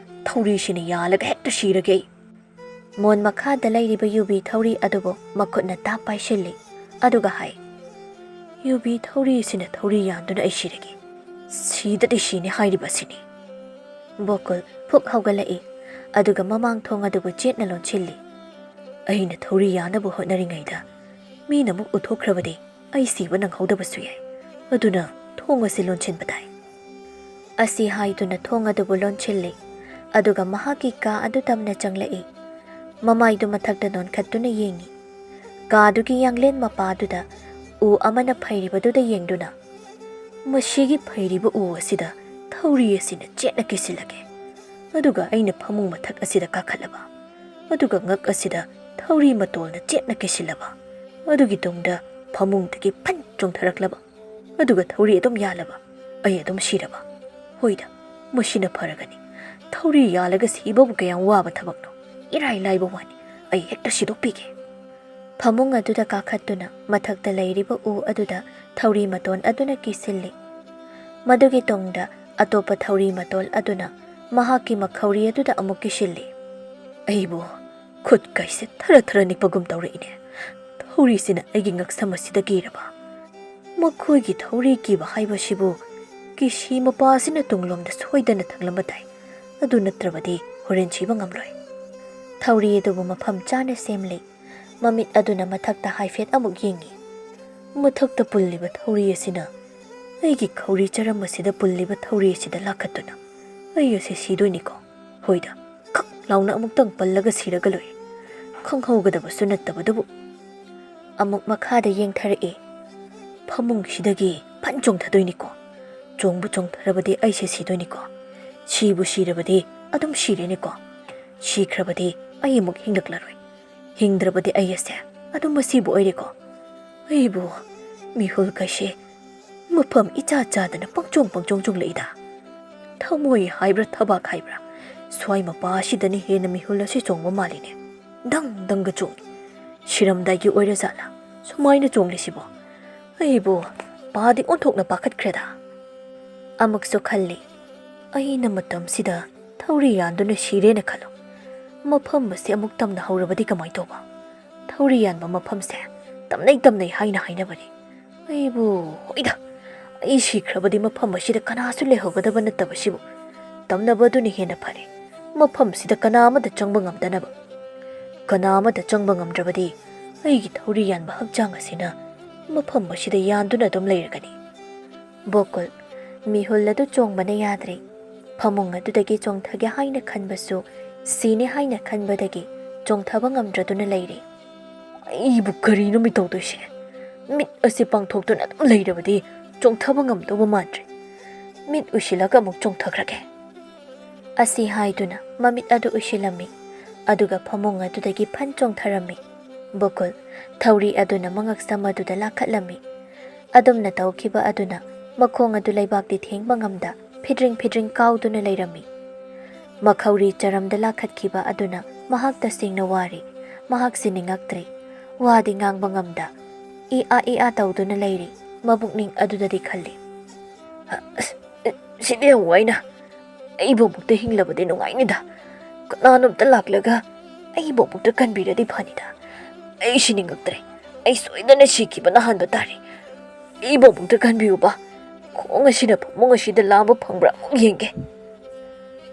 ꯊꯧꯔꯤꯁꯤꯅ ꯌꯥꯜꯂꯒ ꯍꯦꯛꯇ ꯁꯤꯔꯒꯦ ꯑꯩ"꯫ ꯃꯣꯟ ꯃꯈꯥꯗ ꯂꯩꯔꯤꯕ ꯌꯨꯕꯤ ꯊꯧꯔꯤ ꯑꯗꯨꯕꯨ ꯃꯈꯨꯠꯅ ꯇꯥꯞ ꯄꯥꯏꯁꯤꯜꯂꯤ, ꯑꯗꯨꯒ ꯍꯥꯏ, "ꯌꯨꯕꯤ ꯊꯧꯔꯤꯁꯤꯅ ꯊꯧꯔꯤ ꯌꯥꯟꯗꯨꯅ ꯑꯩ ꯁꯤꯔꯒꯦ꯫ ꯁꯤꯗꯗꯤ ꯁꯤꯅꯤ ꯍꯥꯏꯔꯤꯕ ꯑꯁꯤꯅꯤ"꯫ ꯕꯣꯀꯨꯜ ꯐꯨꯛ ꯍꯧꯒꯠꯂꯛꯏ, ꯑꯗꯨꯒ ꯃꯃꯥꯡ ꯊꯣꯡ ꯑꯗꯨꯕꯨ ꯆꯦꯠꯅ ꯂꯣꯟꯁꯤꯜꯂꯤ꯫ "ꯑꯩꯅ ꯊꯧꯔꯤ ꯌꯥꯅꯕ ꯍꯣꯠꯅꯔꯤꯉꯩꯗ ꯃꯤꯅ ꯑꯃꯨꯛ ꯎꯠꯊꯣꯛꯈ꯭ꯔꯕꯗꯤ ꯑꯩ ꯁꯤꯕ ꯅꯪꯍꯧꯗꯕꯁꯨ ꯌꯥꯏ꯫ ꯑꯗꯨꯅ ꯊꯣꯡ ꯑꯁꯤ ꯂꯣꯟꯁꯤꯟꯕ ꯇꯥꯏ"꯫ ꯑꯁꯤ ꯍꯥꯏꯗꯨꯅ ꯊꯣꯡ ꯑꯗꯨꯕꯨ ꯂꯣꯟꯁꯤꯜꯂꯤ, ꯑꯗꯨꯒ ꯃꯍꯥꯛꯀꯤ ꯀꯥ ꯑꯗꯨ ꯇꯝꯅ ꯆꯪꯂꯛꯏ꯫ ꯃꯃꯥꯏꯗꯨ ꯃꯊꯛꯇ ꯅꯣꯟꯈꯠꯇꯨꯅ ꯌꯦꯡꯏ꯫ ꯀꯥꯗꯨꯒꯤ ꯌꯥꯡꯂꯦꯟ ꯃꯄꯥꯗꯨꯗ ꯎ ꯑꯃꯅ ꯐꯩꯔꯤꯕꯗꯨꯗ ꯌꯦꯡꯗꯨꯅ, "ꯃꯁꯤꯒꯤ ꯐꯩꯔꯤꯕ ꯎ ꯑꯁꯤꯗ ꯊꯧꯔꯤ ꯑꯁꯤꯅ ꯆꯦꯠꯅ ꯀꯤꯁꯤꯜꯂꯒꯦ꯫ ꯑꯗꯨꯒ ꯑꯩꯅ ꯐꯃꯨꯡ ꯃꯊꯛ ꯑꯁꯤꯗ ꯀꯥꯈꯠꯂꯕ꯫ ꯑꯗꯨꯒ ꯉꯛ ꯑꯁꯤꯗ ꯊꯧꯔꯤ ꯃꯇꯣꯜꯅ ꯆꯦꯠꯅ ꯀꯤꯁꯤꯜꯂꯕ꯫ ꯑꯗꯨꯒꯤ ꯇꯨꯡꯗ ꯐꯃꯨꯡꯗꯒꯤ ꯐꯟ ꯆꯣꯡꯊꯔꯛꯂꯕ꯫ ꯑꯗꯨꯒ ꯊꯧꯔꯤ ꯑꯗꯨꯝ ꯌꯥꯜꯂꯕ꯫ ꯑꯩ ꯑꯗꯨꯝ ꯁꯤꯔꯕ꯫ ꯍꯣꯏꯗ, ꯃꯁꯤꯅ ꯐꯔꯒꯅꯤ꯫ ꯊꯧꯔꯤ ꯌꯥꯜꯂꯒ ꯁꯤꯕꯕꯨ ꯀꯌꯥꯝ ꯋꯥꯕ ꯊꯕꯛꯅꯣ? ꯏꯔꯥꯏ ꯂꯥꯏꯕ ꯋꯥꯅꯤ꯫ ꯑꯩ ꯍꯦꯛꯇ ꯁꯤꯗꯣꯛꯄꯤꯒꯦ"꯫ ꯐꯃꯨꯡ ꯑꯗꯨꯗ ꯀꯥꯈꯠꯇꯨꯅ ꯃꯊꯛꯇ ꯂꯩꯔꯤꯕ ꯎ ꯑꯗꯨꯗ ꯊꯧꯔꯤ ꯃꯇꯣꯟ ꯑꯗꯨꯅ ꯀꯤꯁꯤꯜꯂꯤ꯫ ꯃꯗꯨꯒꯤ ꯇꯨꯡꯗ ꯑꯇꯣꯞꯄ ꯊꯧꯔꯤ ꯃꯇꯣꯜ ꯑꯗꯨꯅ ꯃꯍꯥꯛꯀꯤ ꯃꯈꯧꯔꯤ ꯑꯗꯨꯗ ꯑꯃꯨꯛ ꯀꯤꯁꯤꯜꯂꯤ꯫ ꯑꯩꯕꯨ ꯈꯨꯠ ꯀꯩꯁꯦ ꯊꯔ ꯊꯔ ꯅꯤꯛꯄꯒꯨꯝ ꯇꯧꯔꯛꯏꯅꯦ꯫ ꯊꯧꯔꯤꯁꯤꯅ ꯑꯩꯒꯤ ꯉꯛꯁꯝ ꯑꯁꯤꯗ ꯀꯤꯔꯕ꯫ ꯃꯈꯣꯏꯒꯤ ꯊꯧꯔꯤ ꯀꯤꯕ ꯍꯥꯏꯕꯁꯤꯕꯨ ꯀꯤꯁꯤ ꯃꯄꯥ ꯑꯁꯤꯅ ꯇꯨꯡꯂꯣꯝꯗ ꯁꯣꯏꯗꯅ ꯊꯝꯂꯝꯕ ꯇꯥꯏ꯫ ꯑꯗꯨ ꯅꯠꯇ꯭ꯔꯕꯗꯤ ꯍꯣꯔꯦꯟ ꯁꯤꯕ ꯉꯝꯂꯣꯏ꯫ ꯊꯧꯔꯤ ꯑꯗꯨꯕꯨ ꯃꯐꯝ ꯆꯥꯅ ꯁꯦꯝꯂꯤ꯫ ꯃꯃꯤꯠ ꯑꯗꯨꯅ ꯃꯊꯛꯇ ꯍꯥꯏꯐꯦꯠ ꯑꯃꯨꯛ ꯌꯦꯡꯏ꯫ ꯃꯊꯛꯇ ꯄꯨꯜꯂꯤꯕ ꯊꯧꯔꯤ ꯑꯁꯤꯅ ꯑꯩꯒꯤ ꯈꯧꯔꯤ ꯆꯔꯝ ꯑꯁꯤꯗ ꯄꯨꯜꯂꯤꯕ ꯊꯧꯔꯤ ꯑꯁꯤꯗ ꯂꯥꯈꯠꯇꯨꯅ ꯑꯩ ꯑꯁꯤ ꯁꯤꯗꯣꯏꯅꯤꯀꯣ? ꯍꯣꯏꯗ, ꯈꯛ ꯂꯥꯎꯅ ꯑꯃꯨꯛꯇꯪ ꯄꯜꯂꯒ ꯁꯤꯔꯒ ꯂꯣꯏꯔꯦ꯫ ꯈꯪꯍꯧꯒꯗꯕꯁꯨ ꯅꯠꯇꯕꯗꯨꯕꯨ꯫ ꯑꯃꯨꯛ ꯃꯈꯥꯗ ꯌꯦꯡꯊꯔꯛꯏ꯫ ꯐꯃꯨꯡꯁꯤꯗꯒꯤ ꯐꯟ ꯆꯣꯡꯊꯗꯣꯏꯅꯤꯀꯣ? ꯆꯣꯡꯕꯨ ꯆꯣꯡꯊꯔꯕꯗꯤ ꯑꯩꯁꯦ ꯁꯤꯗꯣꯏꯅꯤꯀꯣ? ꯁꯤꯕꯨ ꯁꯤꯔꯕꯗꯤ ꯑꯗꯨꯝ ꯁꯤꯔꯦꯅꯦꯀꯣ? ꯁꯤꯈ꯭ꯔꯕꯗꯤ ꯑꯩ ꯑꯃꯨꯛ ꯍꯤꯡꯂꯛꯂꯔꯣꯏ꯫ ꯍꯤꯡꯗ꯭ꯔꯕꯗꯤ ꯑꯩ ꯑꯁꯦ ꯑꯗꯨꯝ ꯑꯁꯤꯕꯨ ꯑꯣꯏꯔꯦꯀꯣ? ꯑꯩꯕꯨ ꯃꯤꯍꯨꯜ ꯀꯩꯁꯦ ꯃꯐꯝ ꯏꯆꯥ ꯆꯥꯗꯅ ꯄꯪꯆꯣꯡ ꯄꯪꯆꯣꯡ ꯆꯣꯡꯂꯛꯏꯗ꯫ ꯊꯃꯣꯏ ꯍꯥꯏꯕ꯭ꯔꯥ ꯊꯕꯥꯛ ꯍꯥꯏꯕ꯭ꯔꯥ, ꯁ꯭ꯋꯥꯏ ꯃꯄꯥ ꯑꯁꯤꯗꯅ ꯍꯦꯟꯅ ꯃꯤꯍꯨꯜ ꯑꯁꯤ ꯆꯣꯡꯕ ꯃꯥꯜꯂꯤꯅꯦ꯫ ꯗꯪ ꯗꯪꯒ ꯆꯣꯡꯉꯤ꯫ ꯁꯤꯔꯝꯗꯥꯏꯒꯤ ꯑꯣꯏꯔꯖꯥꯠꯂꯥ ꯁꯨꯃꯥꯏꯅ ꯆꯣꯡꯂꯤꯁꯤꯕꯣ? ꯑꯩꯕꯨ ꯄꯥꯗꯤ ꯑꯣꯟꯊꯣꯛꯅ ꯄꯥꯈꯠꯈ꯭ꯔꯦꯗ꯫ ꯑꯃꯨꯛꯁꯨ ꯈꯜꯂꯤ, ꯑꯩꯅ ꯃꯇꯝꯁꯤꯗ ꯊꯧꯔꯤ ꯌꯥꯟꯗꯨꯅ ꯁꯤꯔꯦꯅ ꯈꯜꯂꯣ꯫ ꯃꯐꯝ ꯑꯁꯤ ꯑꯃꯨꯛ ꯇꯝꯅ ꯍꯧꯔꯕꯗꯤ ꯀꯃꯥꯏ ꯇꯧꯕ? ꯊꯧꯔꯤ ꯌꯥꯟꯕ ꯃꯐꯝꯁꯦ ꯇꯝꯅꯩ ꯇꯝꯅꯩ ꯍꯥꯏꯅ ꯍꯥꯏꯅꯕꯅꯤ꯫ ꯑꯩꯕꯨ, ꯍꯣꯏꯗ, ꯑꯩ ꯁꯤꯈ꯭ꯔꯕꯗꯤ ꯃꯐꯝ ꯑꯁꯤꯗ ꯀꯅꯥꯁꯨ ꯂꯩꯍꯧꯒꯗꯕ ꯅꯠꯇꯕꯁꯤꯕꯨ꯫ ꯇꯝꯅꯕ ꯑꯗꯨꯅ ꯍꯦꯟꯅ ꯐꯔꯦ꯫ ꯃꯐꯝꯁꯤꯗ ꯀꯅꯥ ꯑꯃꯠꯇ ꯆꯪꯕ ꯉꯝꯗꯅꯕ꯫ ꯀꯅꯥ ꯑꯃꯠꯇ ꯆꯪꯕ ꯉꯝꯗ꯭ꯔꯕꯗꯤ ꯑꯩꯒꯤ ꯊꯧꯔꯤ ꯌꯥꯟꯕ ꯍꯛꯆꯥꯡ ꯑꯁꯤꯅ ꯃꯐꯝ ꯑꯁꯤꯗ ꯌꯥꯟꯗꯨꯅ ꯑꯗꯨꯝ ꯂꯩꯔꯒꯅꯤ꯫ ꯕꯣꯀꯨꯜ, ꯃꯤꯍꯨꯜ ꯑꯗꯨ ꯆꯣꯡꯕꯅ ꯌꯥꯗ꯭ꯔꯦ꯫ ꯐꯃꯨꯡ ꯑꯗꯨꯗꯒꯤ ꯆꯣꯡꯊꯒꯦ ꯍꯥꯏꯅ ꯈꯟꯕꯁꯨ, ꯁꯤꯅꯦ ꯍꯥꯏꯅ ꯈꯟꯕꯗꯒꯤ ꯆꯣꯡꯊꯕ ꯉꯝꯗ꯭ꯔꯗꯨꯅ ꯂꯩꯔꯦ꯫ ꯑꯩꯕꯨ ꯀꯔꯤꯅꯣ ꯃꯤ ꯇꯧꯗꯣꯏꯁꯦ? ꯃꯤꯠ ꯑꯁꯤ ꯄꯥꯡꯊꯣꯛꯇꯨꯅ ꯑꯗꯨꯝ ꯂꯩꯔꯕꯗꯤ ꯆꯣꯡꯊꯕ ꯉꯝꯗꯧꯕ ꯃꯥꯟꯗ꯭ꯔꯦ꯫ ꯃꯤꯠ ꯎꯏꯁꯤꯜꯂꯒ ꯑꯃꯨꯛ ꯆꯣꯡꯊꯈ꯭ꯔꯒꯦ꯫ ꯑꯁꯤ ꯍꯥꯏꯗꯨꯅ ꯃꯃꯤꯠ ꯑꯗꯨ ꯎꯏꯁꯤꯜꯂꯝꯃꯤ, ꯑꯗꯨꯒ ꯐꯃꯨꯡ ꯑꯗꯨꯗꯒꯤ ꯐꯟ ꯆꯣꯡꯊꯔꯝꯃꯤ꯫ ꯕꯣꯀꯨꯜ, ꯊꯧꯔꯤ ꯑꯗꯨꯅ ꯃꯉꯛꯁꯝ ꯑꯗꯨꯗ ꯂꯥꯈꯠꯂꯝꯃꯤ꯫ ꯑꯗꯨꯝꯅ ꯇꯧꯈꯤꯕ ꯑꯗꯨꯅ ꯃꯈꯣꯡ ꯑꯗꯨ ꯂꯩꯕꯥꯛꯇꯤ ꯊꯦꯡꯕ ꯉꯝꯗ ꯐꯤꯗ꯭ꯔꯤꯡ ꯐꯤꯗ꯭ꯔꯤꯡ ꯀꯥꯎꯗꯨꯅ ꯂꯩꯔꯝꯃꯤ꯫ ꯃꯈꯧꯔꯤ ꯆꯔꯝꯗ ꯂꯥꯈꯠꯈꯤꯕ ꯑꯗꯨꯅ ꯃꯍꯥꯛ ꯇꯁꯦꯡꯅ ꯋꯥꯔꯦ꯫ ꯃꯍꯥꯛꯁꯤ ꯅꯤꯡꯉꯛꯇ꯭ꯔꯦ꯫ ꯋꯥꯗꯤ ꯉꯥꯡꯕ ꯉꯝꯗ ꯏ ꯑꯥ ꯏ ꯑꯥ ꯇꯧꯗꯨꯅ ꯂꯩꯔꯤ꯫ ꯃꯕꯨꯛꯅꯤꯡ ꯑꯗꯨꯗꯗꯤ ꯈꯜꯂꯤ, "ꯑꯁ, ꯁꯤꯗꯤ ꯌꯥꯝ ꯋꯥꯏꯅ꯫ ꯑꯩꯕꯨ ꯑꯃꯨꯛꯇ ꯍꯤꯡꯂꯕꯗꯤ ꯅꯨꯡꯉꯥꯏꯅꯤꯗ꯫ ꯀꯅꯥꯅꯣꯝꯇ ꯂꯥꯛꯂꯒ ꯑꯩꯕꯨ ꯑꯃꯨꯛꯇ ꯀꯟꯕꯤꯔꯗꯤ ꯐꯅꯤꯗ꯫ ꯑꯩ ꯁꯤ ꯅꯤꯡꯉꯛꯇ꯭ꯔꯦ꯫ ꯑꯩ ꯁꯣꯏꯗꯅ ꯁꯤꯈꯤꯕꯅ ꯍꯥꯟꯕ ꯇꯥꯔꯦ꯫ ꯑꯩꯕꯨ ꯑꯃꯨꯛꯇ ꯀꯟꯕꯤꯌꯨꯕ꯫ ꯈꯣꯡ ꯑꯁꯤꯅ ꯐꯃꯨꯡ ꯑꯁꯤꯗ ꯂꯥꯝꯕ ꯐꯪꯕ꯭ꯔꯥ ꯑꯃꯨꯛ ꯌꯦꯡꯒꯦ꯫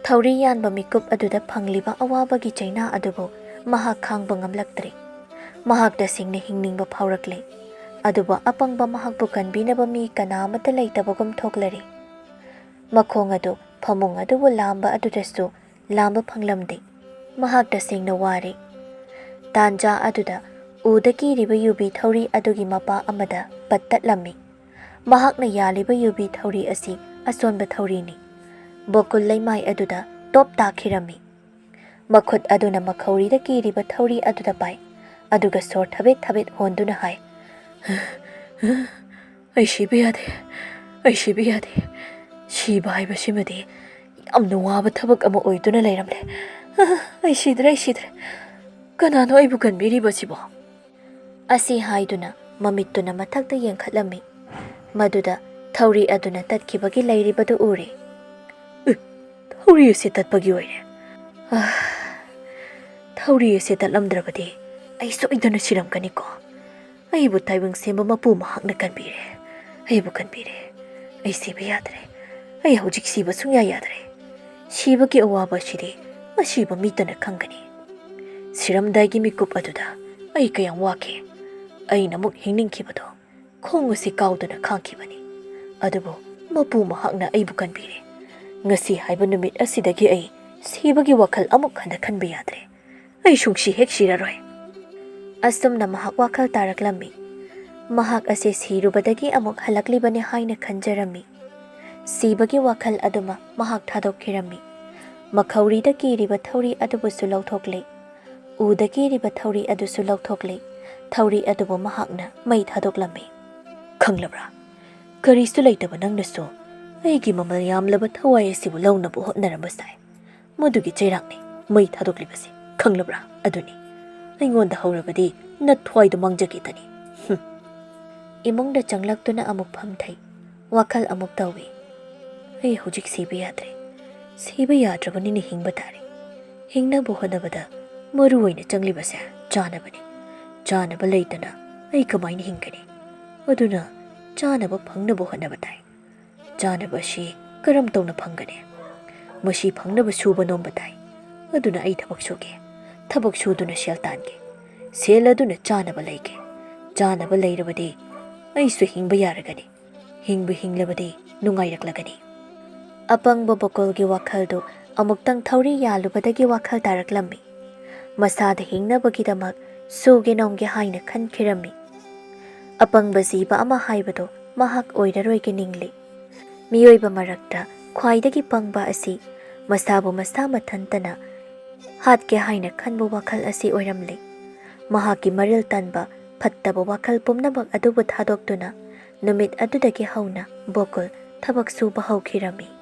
ꯊꯧꯔꯤ ꯌꯥꯟꯕ ꯃꯤꯀꯨꯞ ꯑꯗꯨꯗ ꯐꯪꯂꯤꯕ ꯑꯋꯥꯕꯒꯤ ꯆꯩꯅꯥ ꯑꯗꯨꯕꯨ ꯃꯍꯥꯛ ꯈꯥꯡꯕ ꯉꯝꯂꯛꯇ꯭ꯔꯦ꯫ ꯃꯍꯥꯛ ꯇꯁꯦꯡꯅ ꯍꯤꯡꯅꯤꯡꯕ ꯐꯥꯎꯔꯛꯂꯦ꯫ ꯑꯗꯨꯕꯨ ꯑꯄꯪꯕ ꯃꯍꯥꯛꯄꯨ ꯀꯟꯕꯤꯅꯕ ꯃꯤ ꯀꯅꯥ ꯑꯃꯠꯇ ꯂꯩꯇꯕꯒꯨꯝ ꯊꯣꯛꯂꯔꯦ꯫ ꯃꯈꯣꯡ ꯑꯗꯨ ꯐꯃꯨꯡ ꯑꯗꯨꯕꯨ ꯂꯥꯝꯕ ꯑꯗꯨꯗꯁꯨ ꯂꯥꯝꯕ ꯐꯪꯂꯝꯗꯦ꯫ ꯃꯍꯥꯛ ꯇꯁꯦꯡꯅ ꯋꯥꯔꯦ꯫ ꯇꯥꯟꯖꯥ ꯑꯗꯨꯗ ꯎꯗ ꯀꯤꯔꯤꯕ ꯌꯨꯕꯤ ꯊꯧꯔꯤ ꯑꯗꯨꯒꯤ ꯃꯄꯥ ꯑꯃꯗ ꯄꯠꯇꯠꯂꯝꯃꯤ꯫ ꯃꯍꯥꯛꯅ ꯌꯥꯜꯂꯤꯕ ꯌꯨꯕꯤ ꯊꯧꯔꯤ ꯑꯁꯤ ꯑꯁꯣꯟꯕ ꯊꯧꯔꯤꯅꯤ꯫ ꯕꯣꯀꯨꯜ ꯂꯩꯃꯥꯏ ꯑꯗꯨꯗ ꯇꯣꯞ ꯇꯥꯈꯤꯔꯝꯃꯤ꯫ ꯃꯈꯨꯠ ꯑꯗꯨꯅ ꯃꯈꯧꯔꯤꯗ ꯀꯤꯔꯤꯕ ꯊꯧꯔꯤ ꯑꯗꯨꯗ ꯄꯥꯏ, ꯑꯗꯨꯒ ꯁꯣꯔ ꯊꯕꯦꯠ ꯊꯕꯦꯠ ꯍꯣꯟꯗꯨꯅ ꯍꯥꯏ, "ꯑꯩ ꯁꯤꯕ ꯌꯥꯗꯦ, ꯑꯩ ꯁꯤꯕ ꯌꯥꯗꯦ꯫ ꯁꯤꯕ ꯍꯥꯏꯕꯁꯤꯃꯗꯤ ꯌꯥꯝꯅ ꯋꯥꯕ ꯊꯕꯛ ꯑꯃ ꯑꯣꯏꯗꯨꯅ ꯂꯩꯔꯝꯂꯦ꯫ ꯑꯩ ꯁꯤꯗ꯭ꯔꯦ, ꯑꯩ ꯁꯤꯗ꯭ꯔꯦ꯫ ꯀꯅꯥꯅꯣ ꯑꯩꯕꯨ ꯀꯟꯕꯤꯔꯤꯕꯁꯤꯕꯣ?" ꯑꯁꯤ ꯍꯥꯏꯗꯨꯅ ꯃꯃꯤꯠꯇꯨꯅ ꯃꯊꯛꯇ ꯌꯦꯡꯈꯠꯂꯝꯃꯤ꯫ ꯃꯗꯨꯗ ꯊꯧꯔꯤ ꯑꯗꯨꯅ ꯇꯠꯈꯤꯕꯒꯤ ꯂꯩꯔꯤꯕꯗꯨ ꯎꯔꯦ꯫ "ꯎ, ꯊꯧꯔꯤ ꯑꯁꯤ ꯇꯠꯄꯒꯤ ꯑꯣꯏꯔꯦ꯫ ꯑꯥ, ꯊꯧꯔꯤ ꯑꯁꯤ ꯇꯠꯂꯝꯗ꯭ꯔꯕꯗꯤ ꯑꯩ ꯁꯣꯏꯗꯅ ꯁꯤꯔꯝꯒꯅꯤꯀꯣ꯫ ꯑꯩꯕꯨ ꯇꯥꯏꯕꯪ ꯁꯦꯝꯕ ꯃꯄꯨ ꯃꯍꯥꯛꯅ ꯀꯟꯕꯤꯔꯦ꯫ ꯑꯩꯕꯨ ꯀꯟꯕꯤꯔꯦ꯫ ꯑꯩ ꯁꯤꯕ ꯌꯥꯗ꯭ꯔꯦ꯫ ꯑꯩ ꯍꯧꯖꯤꯛ ꯁꯤꯕ ꯁꯨꯡꯌꯥ ꯌꯥꯗ꯭ꯔꯦ꯫ ꯁꯤꯕꯒꯤ ꯑꯋꯥꯕ ꯑꯁꯤꯗꯤ ꯑꯁꯤꯕ ꯃꯤꯇꯅ ꯈꯪꯒꯅꯤ꯫ ꯁꯤꯔꯝꯗꯥꯏꯒꯤ ꯃꯤꯀꯨꯞ ꯑꯗꯨꯗ ꯑꯩ ꯀꯌꯥꯝ ꯋꯥꯈꯤ꯫ ꯑꯩꯅ ꯑꯃꯨꯛ ꯍꯤꯡꯅꯤꯡꯈꯤꯕꯗꯣ ꯈꯣꯡ ꯑꯁꯤ ꯀꯥꯎꯗꯨꯅ ꯈꯥꯡꯈꯤꯕꯅꯤ꯫ ꯑꯗꯨꯕꯨ ꯃꯄꯨ ꯃꯍꯥꯛꯅ ꯑꯩꯕꯨ ꯀꯟꯕꯤꯔꯦ꯫ ꯉꯁꯤ ꯍꯥꯏꯕ ꯅꯨꯃꯤꯠ ꯑꯁꯤꯗꯒꯤ ꯑꯩ ꯁꯤꯕꯒꯤ ꯋꯥꯈꯜ ꯑꯃꯨꯛ ꯍꯟꯅ ꯈꯟꯕ ꯌꯥꯗ꯭ꯔꯦ꯫ ꯑꯩ ꯁꯨꯡꯁꯤ ꯍꯦꯛ ꯁꯤꯔꯔꯣꯏ꯫" ꯑꯁꯨꯝꯅ ꯃꯍꯥꯛ ꯋꯥꯈꯜ ꯇꯥꯔꯛꯂꯝꯃꯤ꯫ ꯃꯍꯥꯛ ꯑꯁꯤ ꯁꯤꯔꯨꯕꯗꯒꯤ ꯑꯃꯨꯛ ꯍꯜꯂꯛꯂꯤꯕꯅꯤ ꯍꯥꯏꯅ ꯈꯟꯖꯔꯝꯃꯤ꯫ ꯁꯤꯕꯒꯤ ꯋꯥꯈꯜ ꯑꯗꯨꯃ ꯃꯍꯥꯛ ꯊꯥꯗꯣꯛꯈꯤꯔꯝꯃꯤ꯫ ꯃꯈꯧꯔꯤꯗ ꯀꯤꯔꯤꯕ ꯊꯧꯔꯤ ꯑꯗꯨꯕꯨꯁꯨ ꯂꯧꯊꯣꯛꯂꯦ꯫ ꯎꯗ ꯀꯤꯔꯤꯕ ꯊꯧꯔꯤ ꯑꯗꯨꯁꯨ ꯂꯧꯊꯣꯛꯂꯦ꯫ ꯊꯧꯔꯤ ꯑꯗꯨꯕꯨ ꯃꯍꯥꯛꯅ ꯃꯩ ꯊꯥꯗꯣꯛꯂꯝꯃꯤ꯫ "ꯈꯪꯂꯕ꯭ꯔꯥ? ꯀꯔꯤꯁꯨ ꯂꯩꯇꯕ ꯅꯪꯅꯁꯨ ꯑꯩꯒꯤ ꯃꯃꯜ ꯌꯥꯝꯂꯕ ꯊꯋꯥꯏ ꯑꯁꯤꯕꯨ ꯂꯧꯅꯕ ꯍꯣꯠꯅꯔꯝꯕ ꯁꯥꯏ꯫ ꯃꯗꯨꯒꯤ ꯆꯩꯔꯥꯛꯅꯤ ꯃꯩ ꯊꯥꯗꯣꯛꯂꯤꯕꯁꯤ, ꯈꯪꯂꯕ꯭ꯔꯥ? ꯑꯗꯨꯅꯤ ꯑꯩꯉꯣꯟꯗ ꯍꯧꯔꯕꯗꯤ ꯅꯊ꯭ꯋꯥꯏꯗꯣ ꯃꯥꯡꯖꯒꯦꯇꯅꯤ꯫" ꯍꯨꯝ꯫ ꯏꯃꯨꯡꯗ ꯆꯪꯂꯛꯇꯨꯅ ꯑꯃꯨꯛ ꯐꯝꯊꯩ꯫ ꯋꯥꯈꯜ ꯑꯃꯨꯛ ꯇꯧꯏ꯫ "ꯑꯩ ꯍꯧꯖꯤꯛ ꯁꯤꯕ ꯌꯥꯗ꯭ꯔꯦ꯫ ꯁꯤꯕ ꯌꯥꯗ꯭ꯔꯕꯅꯤꯅ ꯍꯤꯡꯕ ꯇꯥꯔꯦ꯫ ꯍꯤꯡꯅꯕ ꯍꯣꯠꯅꯕꯗ ꯃꯔꯨ ꯑꯣꯏꯅ ꯆꯪꯂꯤꯕꯁꯦ ꯆꯥꯅꯕꯅꯤ꯫ ꯆꯥꯅꯕ ꯂꯩꯇꯅ ꯑꯩ ꯀꯃꯥꯏꯅ ꯍꯤꯡꯒꯅꯤ? ꯑꯗꯨꯅ ꯆꯥꯅꯕ ꯐꯪꯅꯕ ꯍꯣꯠꯅꯕ ꯇꯥꯏ꯫ ꯆꯥꯅꯕ ꯑꯁꯤ ꯀꯔꯝ ꯇꯧꯅ ꯐꯪꯒꯅꯤ? ꯃꯁꯤ ꯐꯪꯅꯕ ꯁꯨꯕ ꯅꯣꯝꯕ ꯇꯥꯏ꯫ ꯑꯗꯨꯅ ꯑꯩ ꯊꯕꯛ ꯁꯨꯒꯦ꯫ ꯊꯕꯛ ꯁꯨꯗꯨꯅ ꯁꯦꯜ ꯇꯥꯟꯒꯦ꯫ ꯁꯦꯜ ꯑꯗꯨꯅ ꯆꯥꯅꯕ ꯂꯩꯒꯦ꯫ ꯆꯥꯅꯕ ꯂꯩꯔꯕꯗꯤ ꯑꯩꯁꯨ ꯍꯤꯡꯕ ꯌꯥꯔꯒꯅꯤ꯫ ꯍꯤꯡꯕ ꯍꯤꯡꯂꯕꯗꯤ ꯅꯨꯡꯉꯥꯏꯔꯛꯂꯒꯅꯤ꯫ ꯑꯄꯪꯕ ꯕꯣꯀꯣꯜꯒꯤ ꯋꯥꯈꯜꯗꯨ ꯑꯃꯨꯛꯇꯪ ꯊꯧꯔꯤ ꯌꯥꯜꯂꯨꯕꯗꯒꯤ ꯋꯥꯈꯜ ꯇꯥꯔꯛꯂꯝꯃꯤ꯫ ꯃꯁꯥꯗ ꯍꯤꯡꯅꯕꯒꯤꯗꯃꯛ ꯁꯨꯒꯦ ꯅꯣꯝꯒꯦ ꯍꯥꯏꯅ ꯈꯟꯈꯤꯔꯝꯃꯤ꯫ ꯑꯄꯪꯕ ꯖꯤꯕ ꯑꯃ ꯍꯥꯏꯕꯗꯨ ꯃꯍꯥꯛ ꯑꯣꯏꯔꯔꯣꯏꯒꯦ ꯅꯤꯡꯂꯤ꯫ ꯃꯤꯑꯣꯏꯕ ꯃꯔꯛꯇ ꯈ꯭ꯋꯥꯏꯗꯒꯤ ꯄꯪꯕ ꯑꯁꯤ ꯃꯁꯥꯕꯨ ꯃꯁꯥ ꯃꯊꯟꯇꯅ ꯍꯥꯠꯀꯦ ꯍꯥꯏꯅ ꯈꯟꯕ ꯋꯥꯈꯜ ꯑꯁꯤ ꯑꯣꯏꯔꯝꯂꯤ꯫ ꯃꯍꯥꯛꯀꯤ ꯃꯔꯤꯜ ꯇꯟꯕ ꯐꯠꯇꯕ ꯋꯥꯈꯜ ꯄꯨꯝꯅꯃꯛ ꯑꯗꯨꯕꯨ ꯊꯥꯗꯣꯛꯇꯨꯅ ꯅꯨꯃꯤꯠ ꯑꯗꯨꯗꯒꯤ ꯍꯧꯅ ꯕꯣꯀꯨꯜ ꯊꯕꯛ ꯁꯨꯕ ꯍꯧꯈꯤꯔꯝꯃꯤ꯫